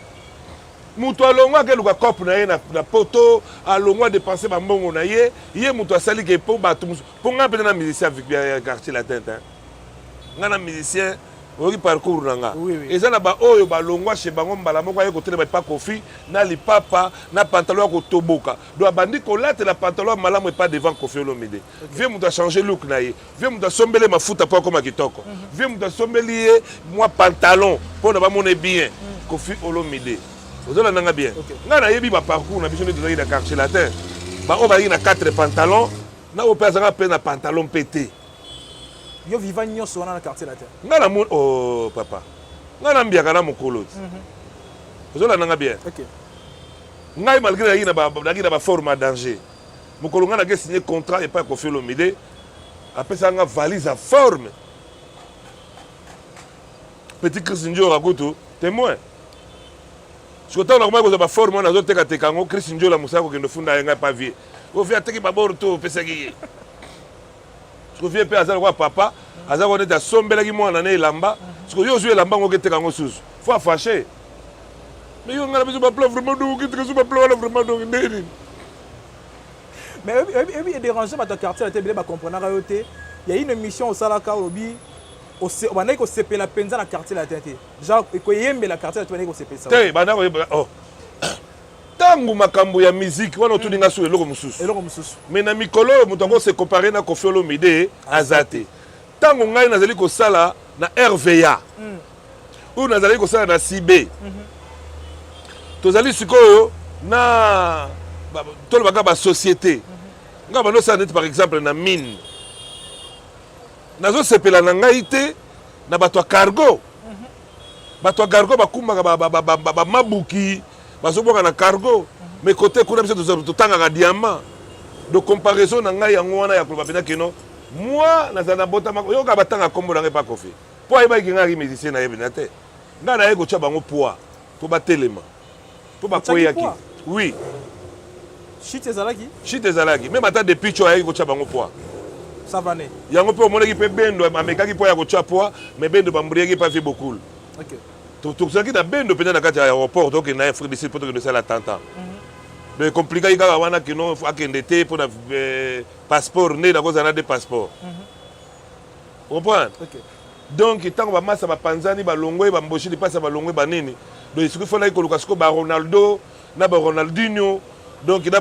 Moto alongwa, akeluka cope na ye na poto, alongwa, dépense bambongo na ye. Ye moto asali ke mpo bato mosusu, mpo ngai mpenza na musicien ya Quartier Latin te. Ngai na musicien, oyoki parcours na nga. Eza na baoyo balongwa chez bango, mbala moko aye kotelema epa Koffi na lipapa na pantalon ya kotoboka. Donc abandi kolatela pantalon ya malamu epa devant Koffi Olomide. Vieux moto achange look na ye, vieux moto asombeli mafuta mpo akoma kitoko, vieux moto asombeli ye mwa pantalon mpo na bamona bien. Koffi Olomide, ozolandanga bien? Ngai nayebi baparcours na biso nde tozalaki na Quartier Latin. Baoyo bazalaki na 4 pantalon, na oyo mpe azalaka mpe na pantalon mpe te. Yo viva nyonso wana na Quartier Latin? Ngai na oh, papa, ngai nambiaka na mokolo ti. Ozolandanga bien? Ok. Ngai, malgré nazalaki na baforme ya danger, mokolo ngai nake signé contrat epai Koffi Olomide, apesaka nga valise ya forme. Petit Chris Njoka kutu témoin. Siko ntango nakomaki kozwa baforme wana, azotekateka yango, Chris Njola mosala kokende ofunda ye ngai pa vieux. O vieux ateki babord to opesaki ye. Siko vieux mpe aza lokola papa, aza ko neti asombelaki mwana na elamba. Siko yo ozwi elamba yango, oketeka yango susu, faut afâcher. Mais yo, ngai na biso baplan vraiment, donc oketeka so baplan wana vraiment, donc nde nini? Mais oyebi, edéranger bato ya Quartier Latin ebele, bacomprenaka yo te. Ya une émission osalaka, olobi obandaki kosepela mpenza na Quartier Latin te, genre koyembela Quartier Latin bandaki kosepelisa. Te, banda koyembela, oh, ntango makambo ya musique wana, otuni nga so eloko mosusu. Eloko mosusu. Mais na mikolo oyo, moto akose comparer na Koffi Olomide aza te. Ntango ngai nazali kosala na RVA, oyo nazali kosala na CB, tozali sikoyo na tolobaka basociété. Ngai bandosala neti par exemple na mine, nazosepela na ngai te na bato ya cargo. Bato ya cargo bakumbaka bamabuki, bazobwaka na cargo, mais côté kuna biso totangaka diamant. De comparaison na ngai yango wana ya koloba mpenza keno moi nazala na botama, yoka, batanga nkombo na ngai pa Koffi, mpo ayebaki ngai aki musicien na ye mpenza te. Ngai naye kotya bango poids mpo batelema, mpo bakweyaki, oui. Chute ezalaki. Chute ezalaki. Même ata depuis tio ayaki kotya bango poids. Savane. Yango mpe omonaki mpe Bendo amekaki mpo ya kotya poids, mais Bendo bambriaki pa vieux Bokul. Tozalaki na Bendo mpenza na kati ya aéroport, tokende na Afrique du Sud mpo tokende osala tantan. Donc ecompliquaki kaka wana kino akende te mpo na passeport, nde nakozala na de passeport, comprendre? Donc ntango bamasa bapanzani, balongwe, bamboshi lipasa, balongwe banini, donc soki fandaki koluka sikoyo baRonaldo na baRonaldinho, donc na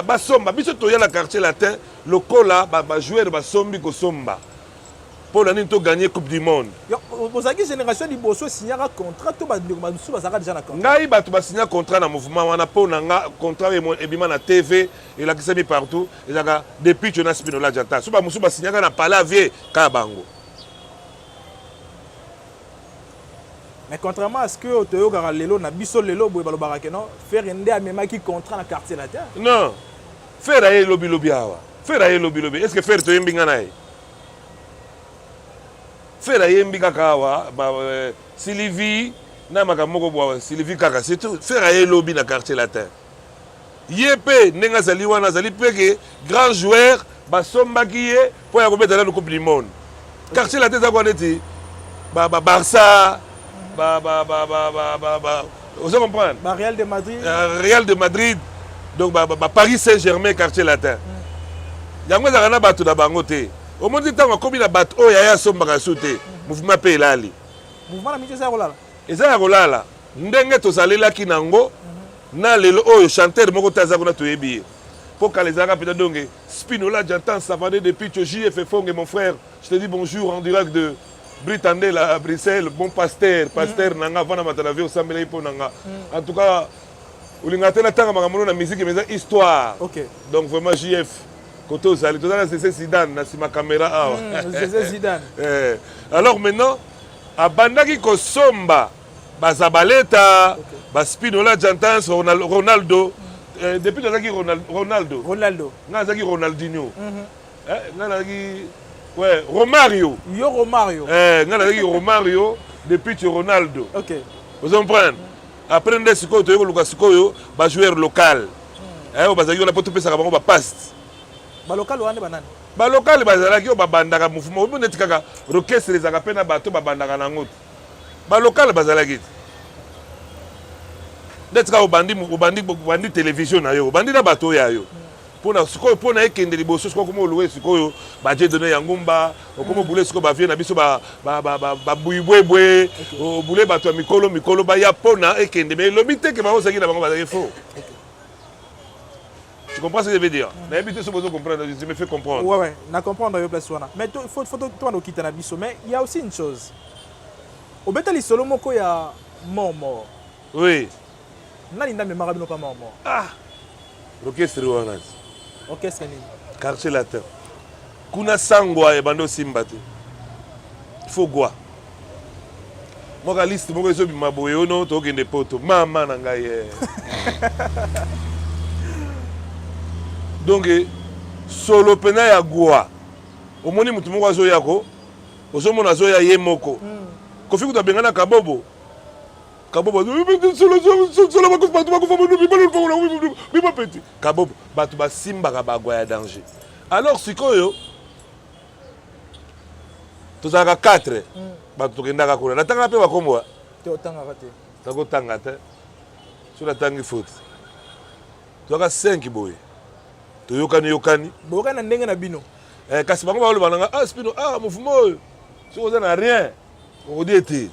basomba biso, toya na Quartier Latin lokola bajoueur basombi kosomba. Mpo na nini? Togagner Coupe du monde. Ozalaki génération liboso esignaka contrat to bandeko basusu bazalaka déjà na contrat? Ngai, bato basigna contrat na mouvement wana, mpo na nga contrat ebima na TV, elakisami partout, ezalaka depuis tio na Spinola Janta. So bamosusu basignaka na palais vieux kaka bango. Mais contrairement à ce que toyokaka lelo na biso lelo boye, balobaka ke non, Ferre nde amemaki contrat na Quartier Latin. Non, Ferre aye lobilobi awa. Ferre aye lobilobi. Est ce que Ferre toyembi nga na ye? Ferre ayembi kaka awa Sylvie na makambo moko bwa Sylvie kaka, c'est tout. Ferre aye lobi na Quartier Latin. Ye mpe ndenge azali wana, azali mpe ke grand joueur, basombaki ye mpo ya kobeta nanu Coupe du monde. Quartier Latin eza kwa neti ba ba Barça, ba ba ba ba ba ba ba ozo comprendre? Ba Real de Madrid. Real de Madrid, donc ba, ba, ba Paris Saint-Germain, quartier latin. Yango ezalaka na bato na bango te. Omoni ntango akomi na bato oyo yaya asombaka su te, mouvement mpe elali. Mouvement na mito eza ya kolala. Eza ya kolala. Ndenge tozalelaki nango na lelo oyo chanteur moko te aza kuna toyebi ye. Po kala ezalaka mpenza donge Spinola Jantan Savane de Picho JF Fonge mon frère, je te dis bonjour en direct de Britandela à Bruxelles, bon pasteur, pasteur nanga vana matala vie osambelaki mpo nanga. En tout cas olinga te natanga makambo na musique mais eza histoire. Okay. Donc vraiment JF kote ozali toza na Zeze Zidane na sima caméra awa. Zeze Zidane. Eh, alors maintenant abandaki kosomba bazabaleta, okay. Baspinola Jantans, Ronaldo. Depuis nazalaki Ronaldo. Ronaldo. Nga nazalaki Ronaldinho. Nga nazalaki ouais, Romario. Yo Romario. Nga nazalaki Romario depuis tu Ronaldo. OK. Vous comprenez? Après nde sikoyo toyei koluka sikoyo ba joueur local. Oyo bazalaki wana po topesaka bango ba paste. Ba local wana banani? Ba local bazalaki oyo babandaka mouvement. Oyo neti kaka orchestre ezalaka pe na bato babandaka nango te. Ba local bazalaki te. Neti kaka obandi, obandi, obandi télévision na yo, obandi na bato oyo ya yo. Pona sikoyo, pona ekende liboso sikoyo okoma oluwe sikoyo ba Dieudonné ya ngumba, okoma obule sikoyo ba vieux na biso ba, ba, ba, ba, ba buibwebwe, obule bato ya mikolo mikolo baya pona ekende, mais elobi te ke bango ozalaki na bango bazalaki faux. Tu comprends ce que je veux dire? Nayebi te soki bozo comprendre, je me fais comprendre. Ouais, ouais, na comprendre yo place wana. Mais faut, faut to wana okita na biso, mais il y a aussi une chose. Obeta lisolo moko ya mort mort. Oui. Nani nda memaka bino pa mort mort? Ah. Orchestre wana. Orchestre nini? Quartier Latin. Kuna sangwa ebandi osimba te. Faut gwa. Moko liste moko ezobima boye ono tokende poto. Mama na ngai eh. Donc solo pena ya gwa. Omoni mutu moko azoya ko ozomona azoya ye moko. Kofi kutu abengana Kabobo. Kabobo solo bakufa bato bakufa bima peti. Kabobo bato basimbaka bagwa ya danger. Alors sikoyo tozalaka 4 bato tokendaka kuna. Natangaka mpe bakombo te, otangaka te. Nakotanga te. Soki natangi faute. Tozalaka 5 boye. Toyokani yokani. Boyokani na ndenge na bino. Kasi bango baloba na nga, ah Spino, ah mouvement oyo. Soki oza na rien, okodi ete.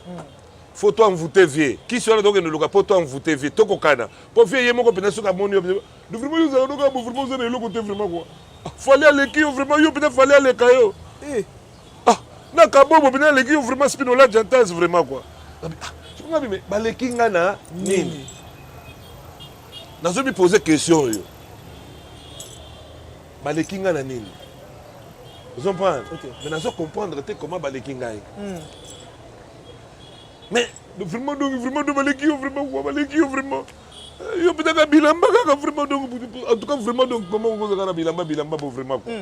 Faut toi envoûter vieux. Kisi wana tokende luka po toi envoûter vieux. Tokokana. Po vieux ye moko pena soki amoni yo pena. Vraiment yo ozalaka noka bo vraiment oza na eloko te vraiment quoi. Fallait aleki yo vraiment yo pena fallait aleka yo. Eh. Ah, na Kabobo pena aleki yo vraiment Spinola Jantas vraiment quoi. Ah, nga bime baleki nga na nini? Nazo mi poser question yo. Baleki nga na nini? Vous comprenez? Okay. Mais nazo comprendre te comment baleki ngai. Mais vraiment donc vraiment donc baleki yo vraiment quoi baleki yo vraiment. Yo peut-être bilamba kaka vraiment donc en tout cas vraiment donc comment on kaka bilamba bilamba bo vraiment quoi.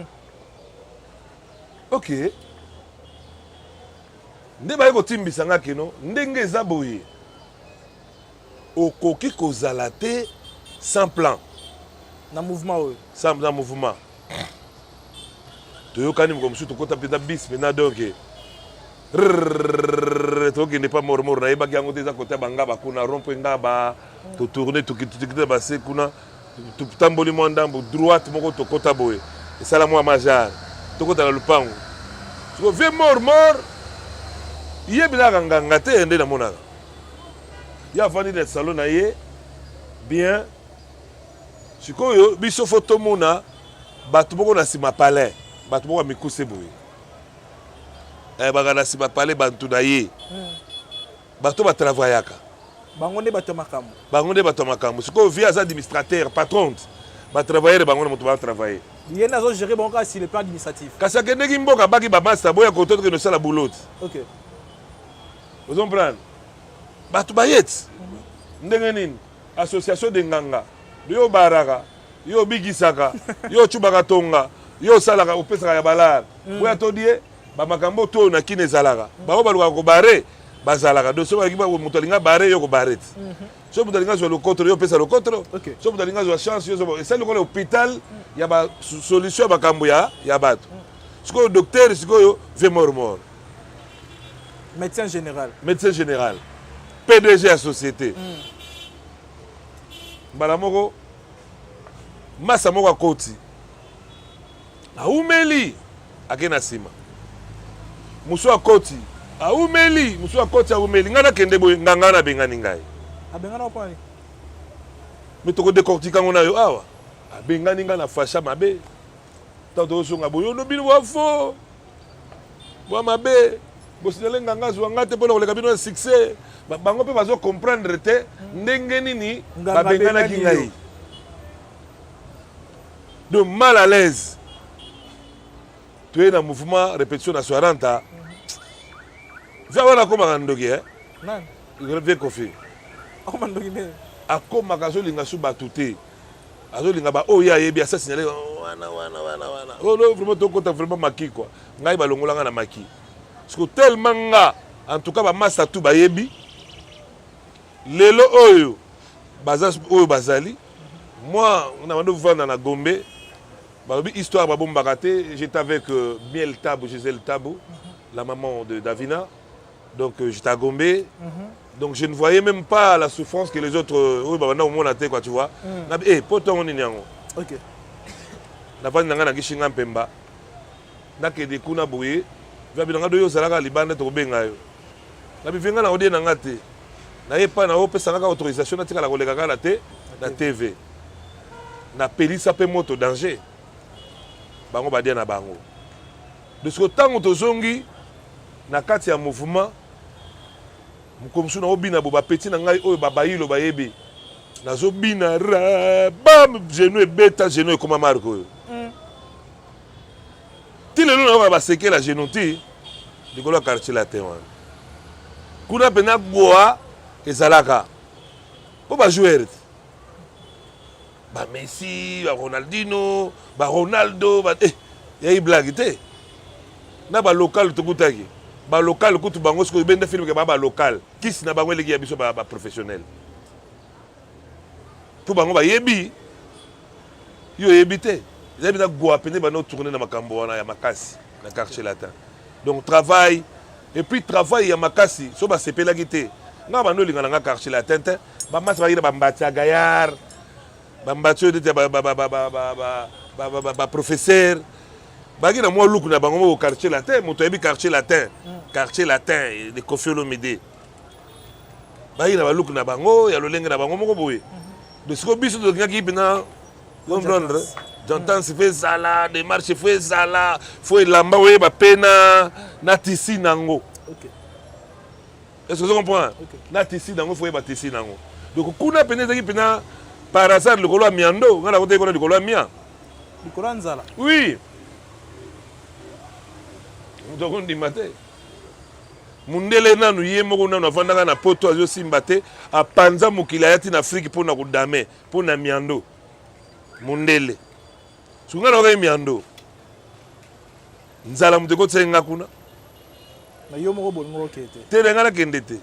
OK. Nde baye kotimbisa nga kino ndenge eza boye. Okoki kozala te sans plan. Na mouvement oyo. Sans na mouvement. Toyokani moko mosusu tokota mpenza bis mpenza donc tokende pa mormor nayebaki yango te eza kota bangaba kuna rond-point ngaba totourne tokitokita base kuna totamboli mwa ndambo droite moko tokota boye esala mwa majare tokota na lupango siko vie mormor ye bilaka nganga te nde namonaka ye avandi na salon na ye bien sikoyo biso fo tomona bato moko na nsima palais bato moko ya mikuse boye baka na nsima palais bantu na ye bato batravayaka bango nde bato ya makambo bango nde bato ya makambo sikoyo vie aza administrateur patron batravailleur bango na moto batravaille ye nde azogérer bango kaka sur le plan administratif kasi akendeki mboka baki bamasta boya koto tokende osala boulot. Ok. Ozo comprendre bato bayeti ndenge nini association de nganga yo baraka yo obikisaka yo ocubaka tonga yo osalaka opesaka ya balare boya todie bamakambo to na kini ezalaka bango balukaka kobare. Bazalaka donc soki balingi, moto alinga bare, yo kobare te. Soki moto alinga azwa lokotro, yo opesa lokotro. Soki moto alinga azwa chance, yo esali lokola hôpital ya basolution ya makambo ya bato. Sikoyo docteur, sikoyo vieux mort mort. Médecin général. Médecin général, PDG ya société. Mbala moko masa moko akoti, aumeli, ake na nsima. Mosu akoti, aumeli, mosu akoti, aumeli. Ngai nakende boye, nganga nabengani ngai. Abengana opani? Me tokodécortiquer yango na yo awa. Abengani ngai na fasha mabe. Ntango tozosonga boye, ono bino bwafo bwa mabe, bosignaler nganga azwa nga te mpona koleka bino ya succès. Bango mpe bazocomprendre te ndenge nini babenganaki ngai. Donc mal à l'aise, toye na mouvement, répétition na soiranta. Vieux wana akomaka ndoki. Vieux Kofi. Akomaka azolinga su bato te, azolinga baoyo ye ayebi, asa signale wana wana wana wana. Oyo vraiment tokota vraiment maki quoi. Ngai balongola nga na maki parce que tellement nga, en tout cas bamasa tu bayebi lelo oyo baza oyo bazali. Moi na bando vanda na Gombe, balobi histoire babombaka te. J'étais avec Miel Tabu, Gisèle Tabu, la maman de Davina. Donc j'étais à Gombe. Donc je ne voyais même pas la souffrance que les autres oyo babanda komona te quoi, tu vois. Eh, po ntongo nini yango? Navandi na ngai na Gishinga Mpemba, nakende kuna boye, viabi na ngai do, yo ozalaka libanda, tokobenga yo. Nabi vieux, ngai na odie na nga te, naye pa na opesa kaka autorisation natikala koleka kaka na te na TV, napelisa mpe moto danger. Bango badia na bango. Siko ntango tozongi na kati ya mouvement, mokolo mosusu naobina bo, bapeti na ngai oyo babayilo bayebi, nazobina ra, bam, genou ebeta, genou ekoma marque oyo. Ti lelo nayoka basekela genou ti likolo ya Quartier Latin wana. Kuna mpena goa ezalaka mpo bajoueur te, baMessi, baRonaldino, baRonaldo ba, eh, yayi blague te. Na balocal tokutaki balocal kutu, bango sikoyo benda film ke baa balocal, kisi na bango eleki ya biso baprofessionnel, mpo bango bayebi, yo oyebi te. Ezali mpenza goa pene banda otourne na makambo wana ya makasi na Quartier Latin. Donc travail, et puis travail ya makasi. So basepelaki te, nga bando olinga na nga Quartier Latin te. Bamasi bakaki na bambati ya gaillard, bambati oyo neti ya baprofesseur, baki na mwa luku na bango moko. Quartier Latin, moto ayebi Quartier Latin, Quartier Latin de Koffi Olomide, baki na baluku na bango ya lolenge na bango moko boye. Donc sikoyo biso tolingaki mpena comprendre gentance, faut ezala démarche, faut ezala, faut elamba oyeba mpe na tisi nango. Est-ce que vous comprendre? Na tisi nango, faut oyeba tisi nango. Donc kuna pene ezalaki mpena par hasard likolo ya miando. Ngai nakotaki kuna likolo ya mia. Likolo ya nzala. Oui, moto akondima te. Mundele nanu ye moko nanu avandaka na Poto, azosimba te, apanza mokili, aya ti na Afrique mpo na kodame mpo na miando. Mundele, soki ngai nakokaki miando, nzala moto ekotisaki nga kuna. Na yo moko bolingo okende te? Te, na ngai nakende te,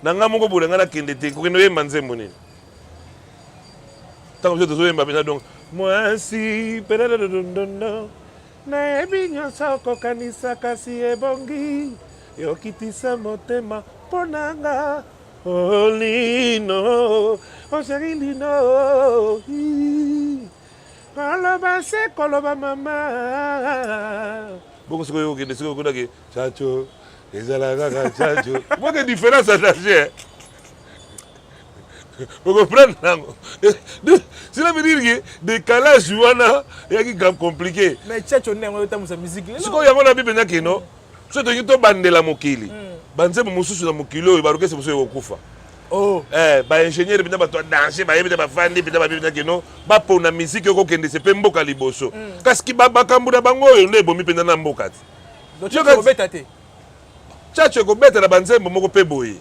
na ngai moko boye, na ngai nakende te. Kokende oyemba nzembo nini ntango biso tozoyemba mpenza? Donc mwasi peredododondo, nayebi nyonso okokanisa, kasi ebongi yokitisa motema mpo na nga. Olino oseri lino, koloba se koloba mama bongo. Sikoyo okende sikoyo kunaki chacho, ezala kaka chacho moke, différence ya danger, ocomprendre nango. Cela veut dire que décalage wana eyaki compliqué. Mais chacho nde yango otambusa musique lelo. Sikoyo yango na bi mpenza keno so tolingi tobandela mokili, banzembo mosusu na mokili oyo, barokese mosusu ekokufa. Oh. Eh, baingénieur mpenza, bato ya danger, bayebi te, bafandi mpenza, bayebi mpenza keno bapona misike okokendese mpe mboka liboso. Kasi makambo na bango oyo nde ebomi mpenza na mboka te. Donc chacho ekobeta te? Chacho ekobeta na banzembo moko mpe boye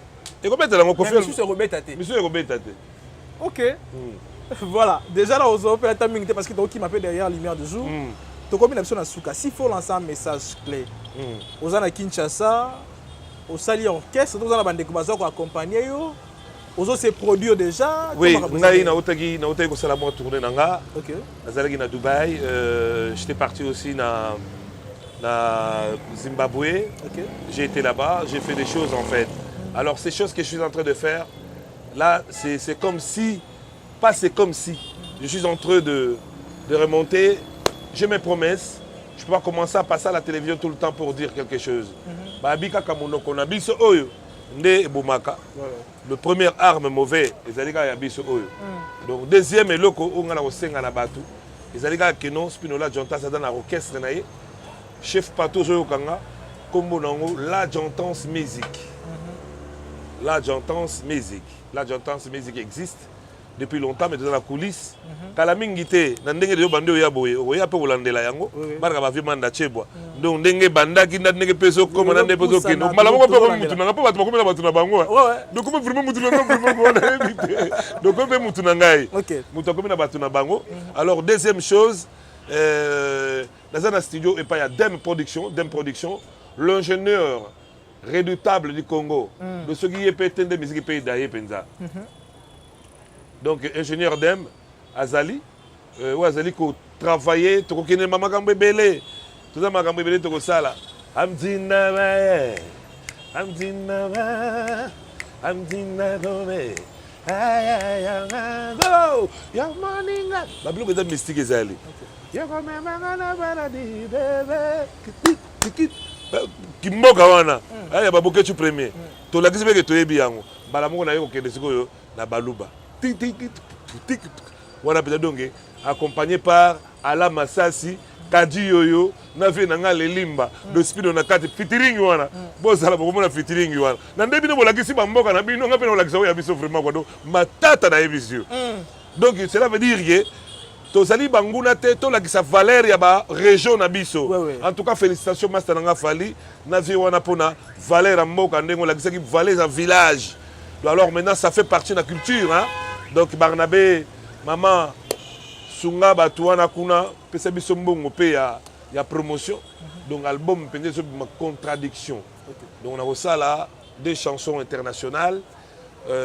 ekobetela yango. Mais misusu ekobeta te? Misusu ekobeta te. Ok, voilà, déjà là ozo mpe ata mingi te, parce que tokokima mpe derrière lumière du jour. Tokomi na biso na suka. S'il faut lancer un message clé, oza na Kinshasa. Osali orchestre, toza na bandeko baza koaccompagne yo, ozo se produire déjà? Oui, ngai nautaki kosala mwa tournée na nga. Nazalaki na Dubaï, j'étais parti aussi na Zimbabwe. J'ai été là-bas, j'ai fait des choses en fait. Alors ces choses que je suis en train de faire là, c'est comme si, pas c'est comme si, je suis en train de remonter. J'ai mes promesses. Je peux pas commencer à passer à la télévision tout le temps pour dire quelque chose. Babi kaka monoko na biso oyo nde ebomaka. Le première arme mauvais ezali kaka ya biso oyo. Donc deuxième eloko oyo nga na kosenga na bato ezali kaka keno Spinola Jontas aza na orchestre na ye. Chef pato ozoyoka nga, nkombo nango La Jontance Music. La Jontance Music, La Jontance Music existe depuis longtemps, mais toza na coulisse. Kala mingi te, na ndenge deyo bandi oya boye, okoya mpe kolandela yango. Baraka bavie manda chebwa. Donc ndenge ebandaki na ndenge mpe ezokoma na ndenge mpe ezokende, mbala moko mpe okomi mutu na nga, mpo bato bakomi na bato na bango. Donc okomi vraiment mutu na nga, vraiment wana yebi te. Donc okomi mpe mutu na ngai, moto akomi na bato na bango. Alors deuxième chose, naza na studio epai ya Dem Production. Dem Production, l'ingénieur redoutable du Congo. Donc soki ye mpe te nde misiki mpe eda ye mpenza. Donc ingénieur Dem azali oyo azali kotravaille. Tokokende ma makambo ebele, toza makambo ebele tokosala. Amdina baye, amdina ba, amdina gome ya moninga, babiloko eza mystique, ezali yokomemanga na baladi bebe kimboka wana ya babokecu premier. Tolakisi mpe ke toyebi yango. Mbala moko naye kokende sikoyo na baluba wana mpenza, donc accompagné par Ala Masasi, Kadi Yoyo na vie na nga Lelimba de Spido na kati featuring wana. Bozala bokomona featuring wana na nde bino bolakisi bamboka na bino, nga mpe na bolakisa oyo ya biso vraiment quoi. Donc matata nayebisi yo. Donc cela veut dire que tozali banguna te, tolakisa valeur ya barégion na biso. En tout cas, félicitation master na nga Fali na vie wana mpona valeur ya mboka, ndenge olakisaki valeur ya village. Alors maintenant ça fait partie na culture, hein? Donc Barnabé, mama sunga bato wana kuna, pesa biso mbongo mpe ya promotion. Donc album mpenza ezobima contradiction. Donc nakosala deux chansons internationales,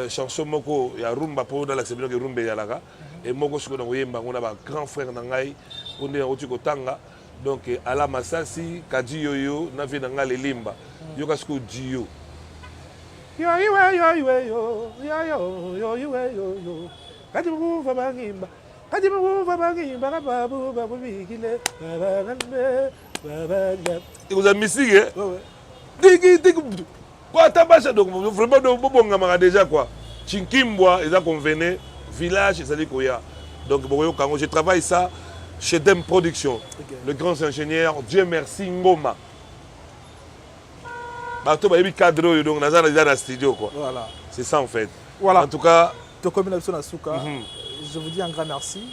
chanson moko ya rumba mpo nalakisa bino ke rumba ezalaka, e moko sikoyo nakoyemba yango na bagrand frère na ngai mpo nde nauti kotanga. Donc Ala Masasi, Kadi Yoyo na vie na ngai Lelimba. Yoka sikoyo dio yoiwe yoiwe yo yoyo yoiwe yoyo kati mukuva bangimba, kati mukuva bangimba kababu bakubikile babagambe babaga. Ekozala mystique tiki tiki quoi, ata basha. Donc vraiment, donc bobongamaka déjà quoi. Chinkimbwa eza convene, village ezali koya. Donc bokoyoka yango. Je travaille ça chez Dem Production. Le grand ingénieur Dieu merci Ngoma, bato bayebi cadre oyo. Donc naza déjà na studio quoi. C'est ça en fait. En tout cas, tokomi na biso na suka. Je vous dis un grand merci.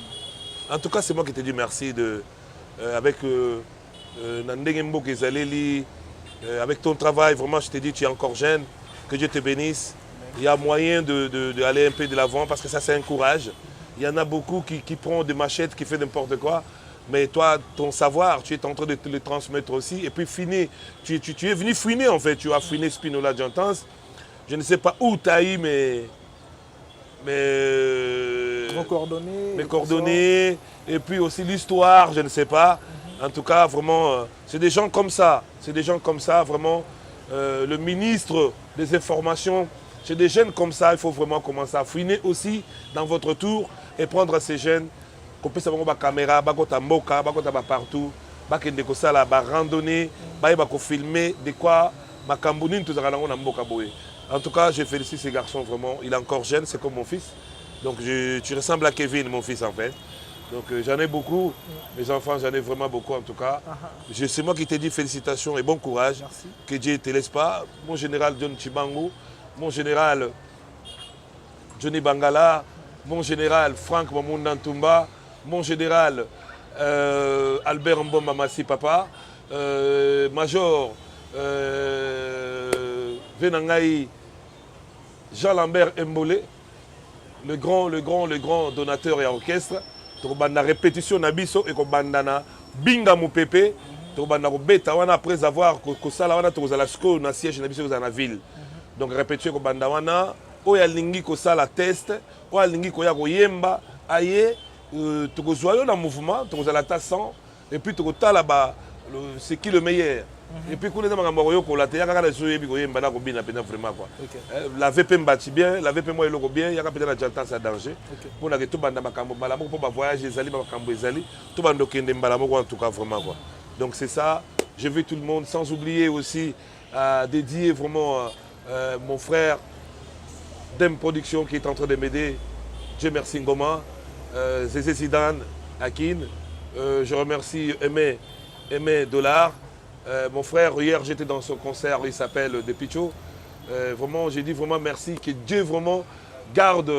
En tout cas, c'est moi qui te dis merci de avec na ndenge mboka ezaleli, avec ton travail, vraiment je te dis, tu es encore jeune, que Dieu te bénisse. Il y a moyen de, de, de aller un peu de l'avant parce que ça, c'est un courage. Il y en a beaucoup qui prennent des machettes, qui font n'importe quoi, mais toi, ton savoir, tu es en train de te le transmettre aussi. Et puis fouiner, tu es venu fouiner en fait. Tu as fouiné Spinola Gentance. Je ne sais pas où tu as eu mes Vos coordonnées. Mes coordonnées, et puis aussi l'histoire, je ne sais pas. En tout cas, vraiment, c'est des gens comme ça. C'est des gens comme ça, vraiment. Le ministre des Informations, c'est des jeunes comme ça. Il faut vraiment commencer à fouiner aussi dans votre tour et prendre ces jeunes. Kopesa bango bacaméra, bakota mboka, bakota bapartout, bakende kosala barandonnée, bayeba kofilmer de quoi makambo nini tozalaka nango na mboka boye. En tout cas, je félicite ces garçons, vraiment. Il est encore jeune, c'est comme mon fils. Donc tu ressembles à Kevin, mon fils en fait. Donc j'en ai beaucoup, mes enfants, j'en ai vraiment beaucoup en tout cas. C'est moi qui te dis félicitations et bon courage. Merci. Que Dieu ne te laisse pas. Mon général John Chibangu, mon général Johnny Bangala, mon général Franck Mamunda Ntumba, mon général Albert Mbomba Massi Papa, Major Venangaï Jean-Lambert Mbolé, le grand, le grand, le grand donateur et orchestre. Tokobanda répétition na biso ekobanda na Binga Mopepe. Tokobanda kobeta wana après avoir kosala wana, tokozala sikoyo na siège na biso, ekozala na ville. Donc répétition ekobanda wana. Oyo alingi kosala test, oyo alingi koya koyemba, aye, tokozwa yo na mouvement, tokozala ata 100 et puis tokotala ba c'est qui le meilleur. Et puis kuna eza makambo ya koyokola te, yaka kaka so oyebi koyemba na kobina mpenza vraiment quoi. Lave mpe mbati bien, lave mpe mwa eloko bien, yaka mpenza na jantance ya danger mpona ke tobanda makambo mbala moko, mpo bavoyage ezali, bamakambo ezali, tobanda okende mbala moko en tout cas vraiment quoi. Donc c'est ça, je veux tout le monde, sans oublier aussi dédier vraiment mon frère Dem Production qui est en train de m'aider, Dieu merci Ngoma, Zézé Zidane, Akin. Je remercie Aimé, Aimé Dollar. Mon frère, hier j'étais dans son concert, il s'appelle Depicho. Vraiment, j'ai dit vraiment merci, que Dieu vraiment garde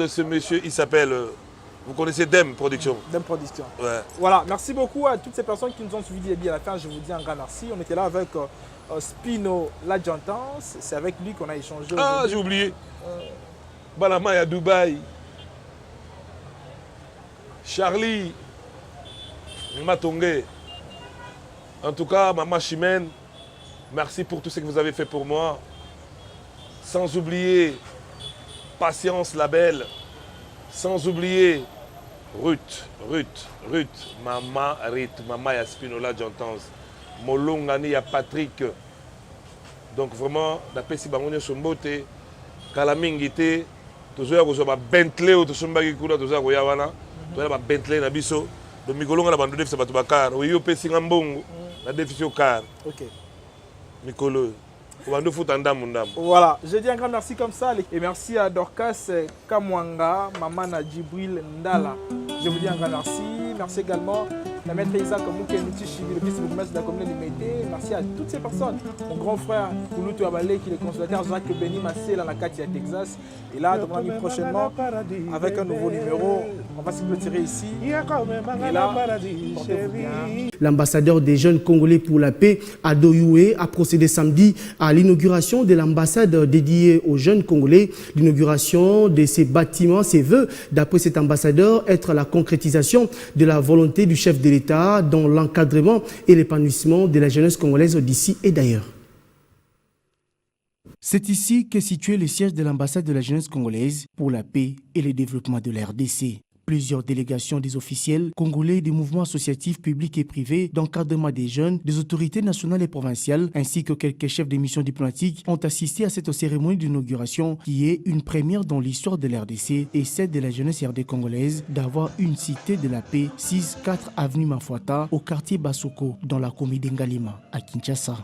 ce monsieur, il s'appelle, vous connaissez Dem Production. Dem Production. Ouais. Voilà, merci beaucoup à toutes ces personnes qui nous ont suivis du début à la fin. Je vous dis un grand merci. On était là avec Spino Ladjantance. C'est avec lui qu'on a échangé Ah, aujourd'hui. J'ai oublié. Balama à Dubaï. Charlie Matongue. En tout cas, Maman Chimène, merci pour tout ce que vous avez fait pour moi. Sans oublier Patience la Belle. Sans oublier Ruth, Ruth, Ruth, Maman Ruth, Maman ya Spinola Jantans, Molongani ya Patrick. Donc vraiment, napesi bango nyonso mbote. Kala mingi te, tozoya kozwa babentley oyo tosombaki kuna, tozoya koya wana, toya babentley na biso. Donc mikolo nga na bando defisa bato bacar oyo opesi nga mbongo, nadefisi yo car. Mikolo oyo obandi ofuta ndambu ndambu. Voilà, je dis un grand merci comme ça et merci à Dorcas Kamwanga, Maman Djibril Ndala. Je vous dis un grand merci. Merci également à Maître Isaac Moukenouti Chibi, le vice-bourgmestre de la commune de Limete. Merci à toutes ces personnes. Mon grand frère Kouloutou Abale, qui est le consulateur Jacques Beni Massé dans la Katia Texas. Et là, on va prochainement avec un nouveau numéro. On va se clôturer ici. Et là, portez-vous bien. L'ambassadeur des jeunes Congolais pour la paix, Ado Yuhe, a procédé samedi à l'inauguration de l'ambassade dédiée aux jeunes Congolais. L'inauguration de ces bâtiments, ses vœux, d'après cet ambassadeur, être la concrétisation de la volonté du chef de l'État dans l'encadrement et l'épanouissement de la jeunesse congolaise d'ici et d'ailleurs. C'est ici qu'est situé le siège de l'ambassade de la jeunesse congolaise pour la paix et le développement de la RDC. Plusieurs délégations des officiels congolais, des mouvements associatifs publics et privés, d'encadrement des jeunes, des autorités nationales et provinciales, ainsi que quelques chefs de missions diplomatiques ont assisté à cette cérémonie d'inauguration qui est une première dans l'histoire de la RDC et celle de la jeunesse RD congolaise d'avoir une cité de la paix, 6-4 avenue Mafuata, au quartier Basoko, dans la commune d'Ngaliema, à Kinshasa.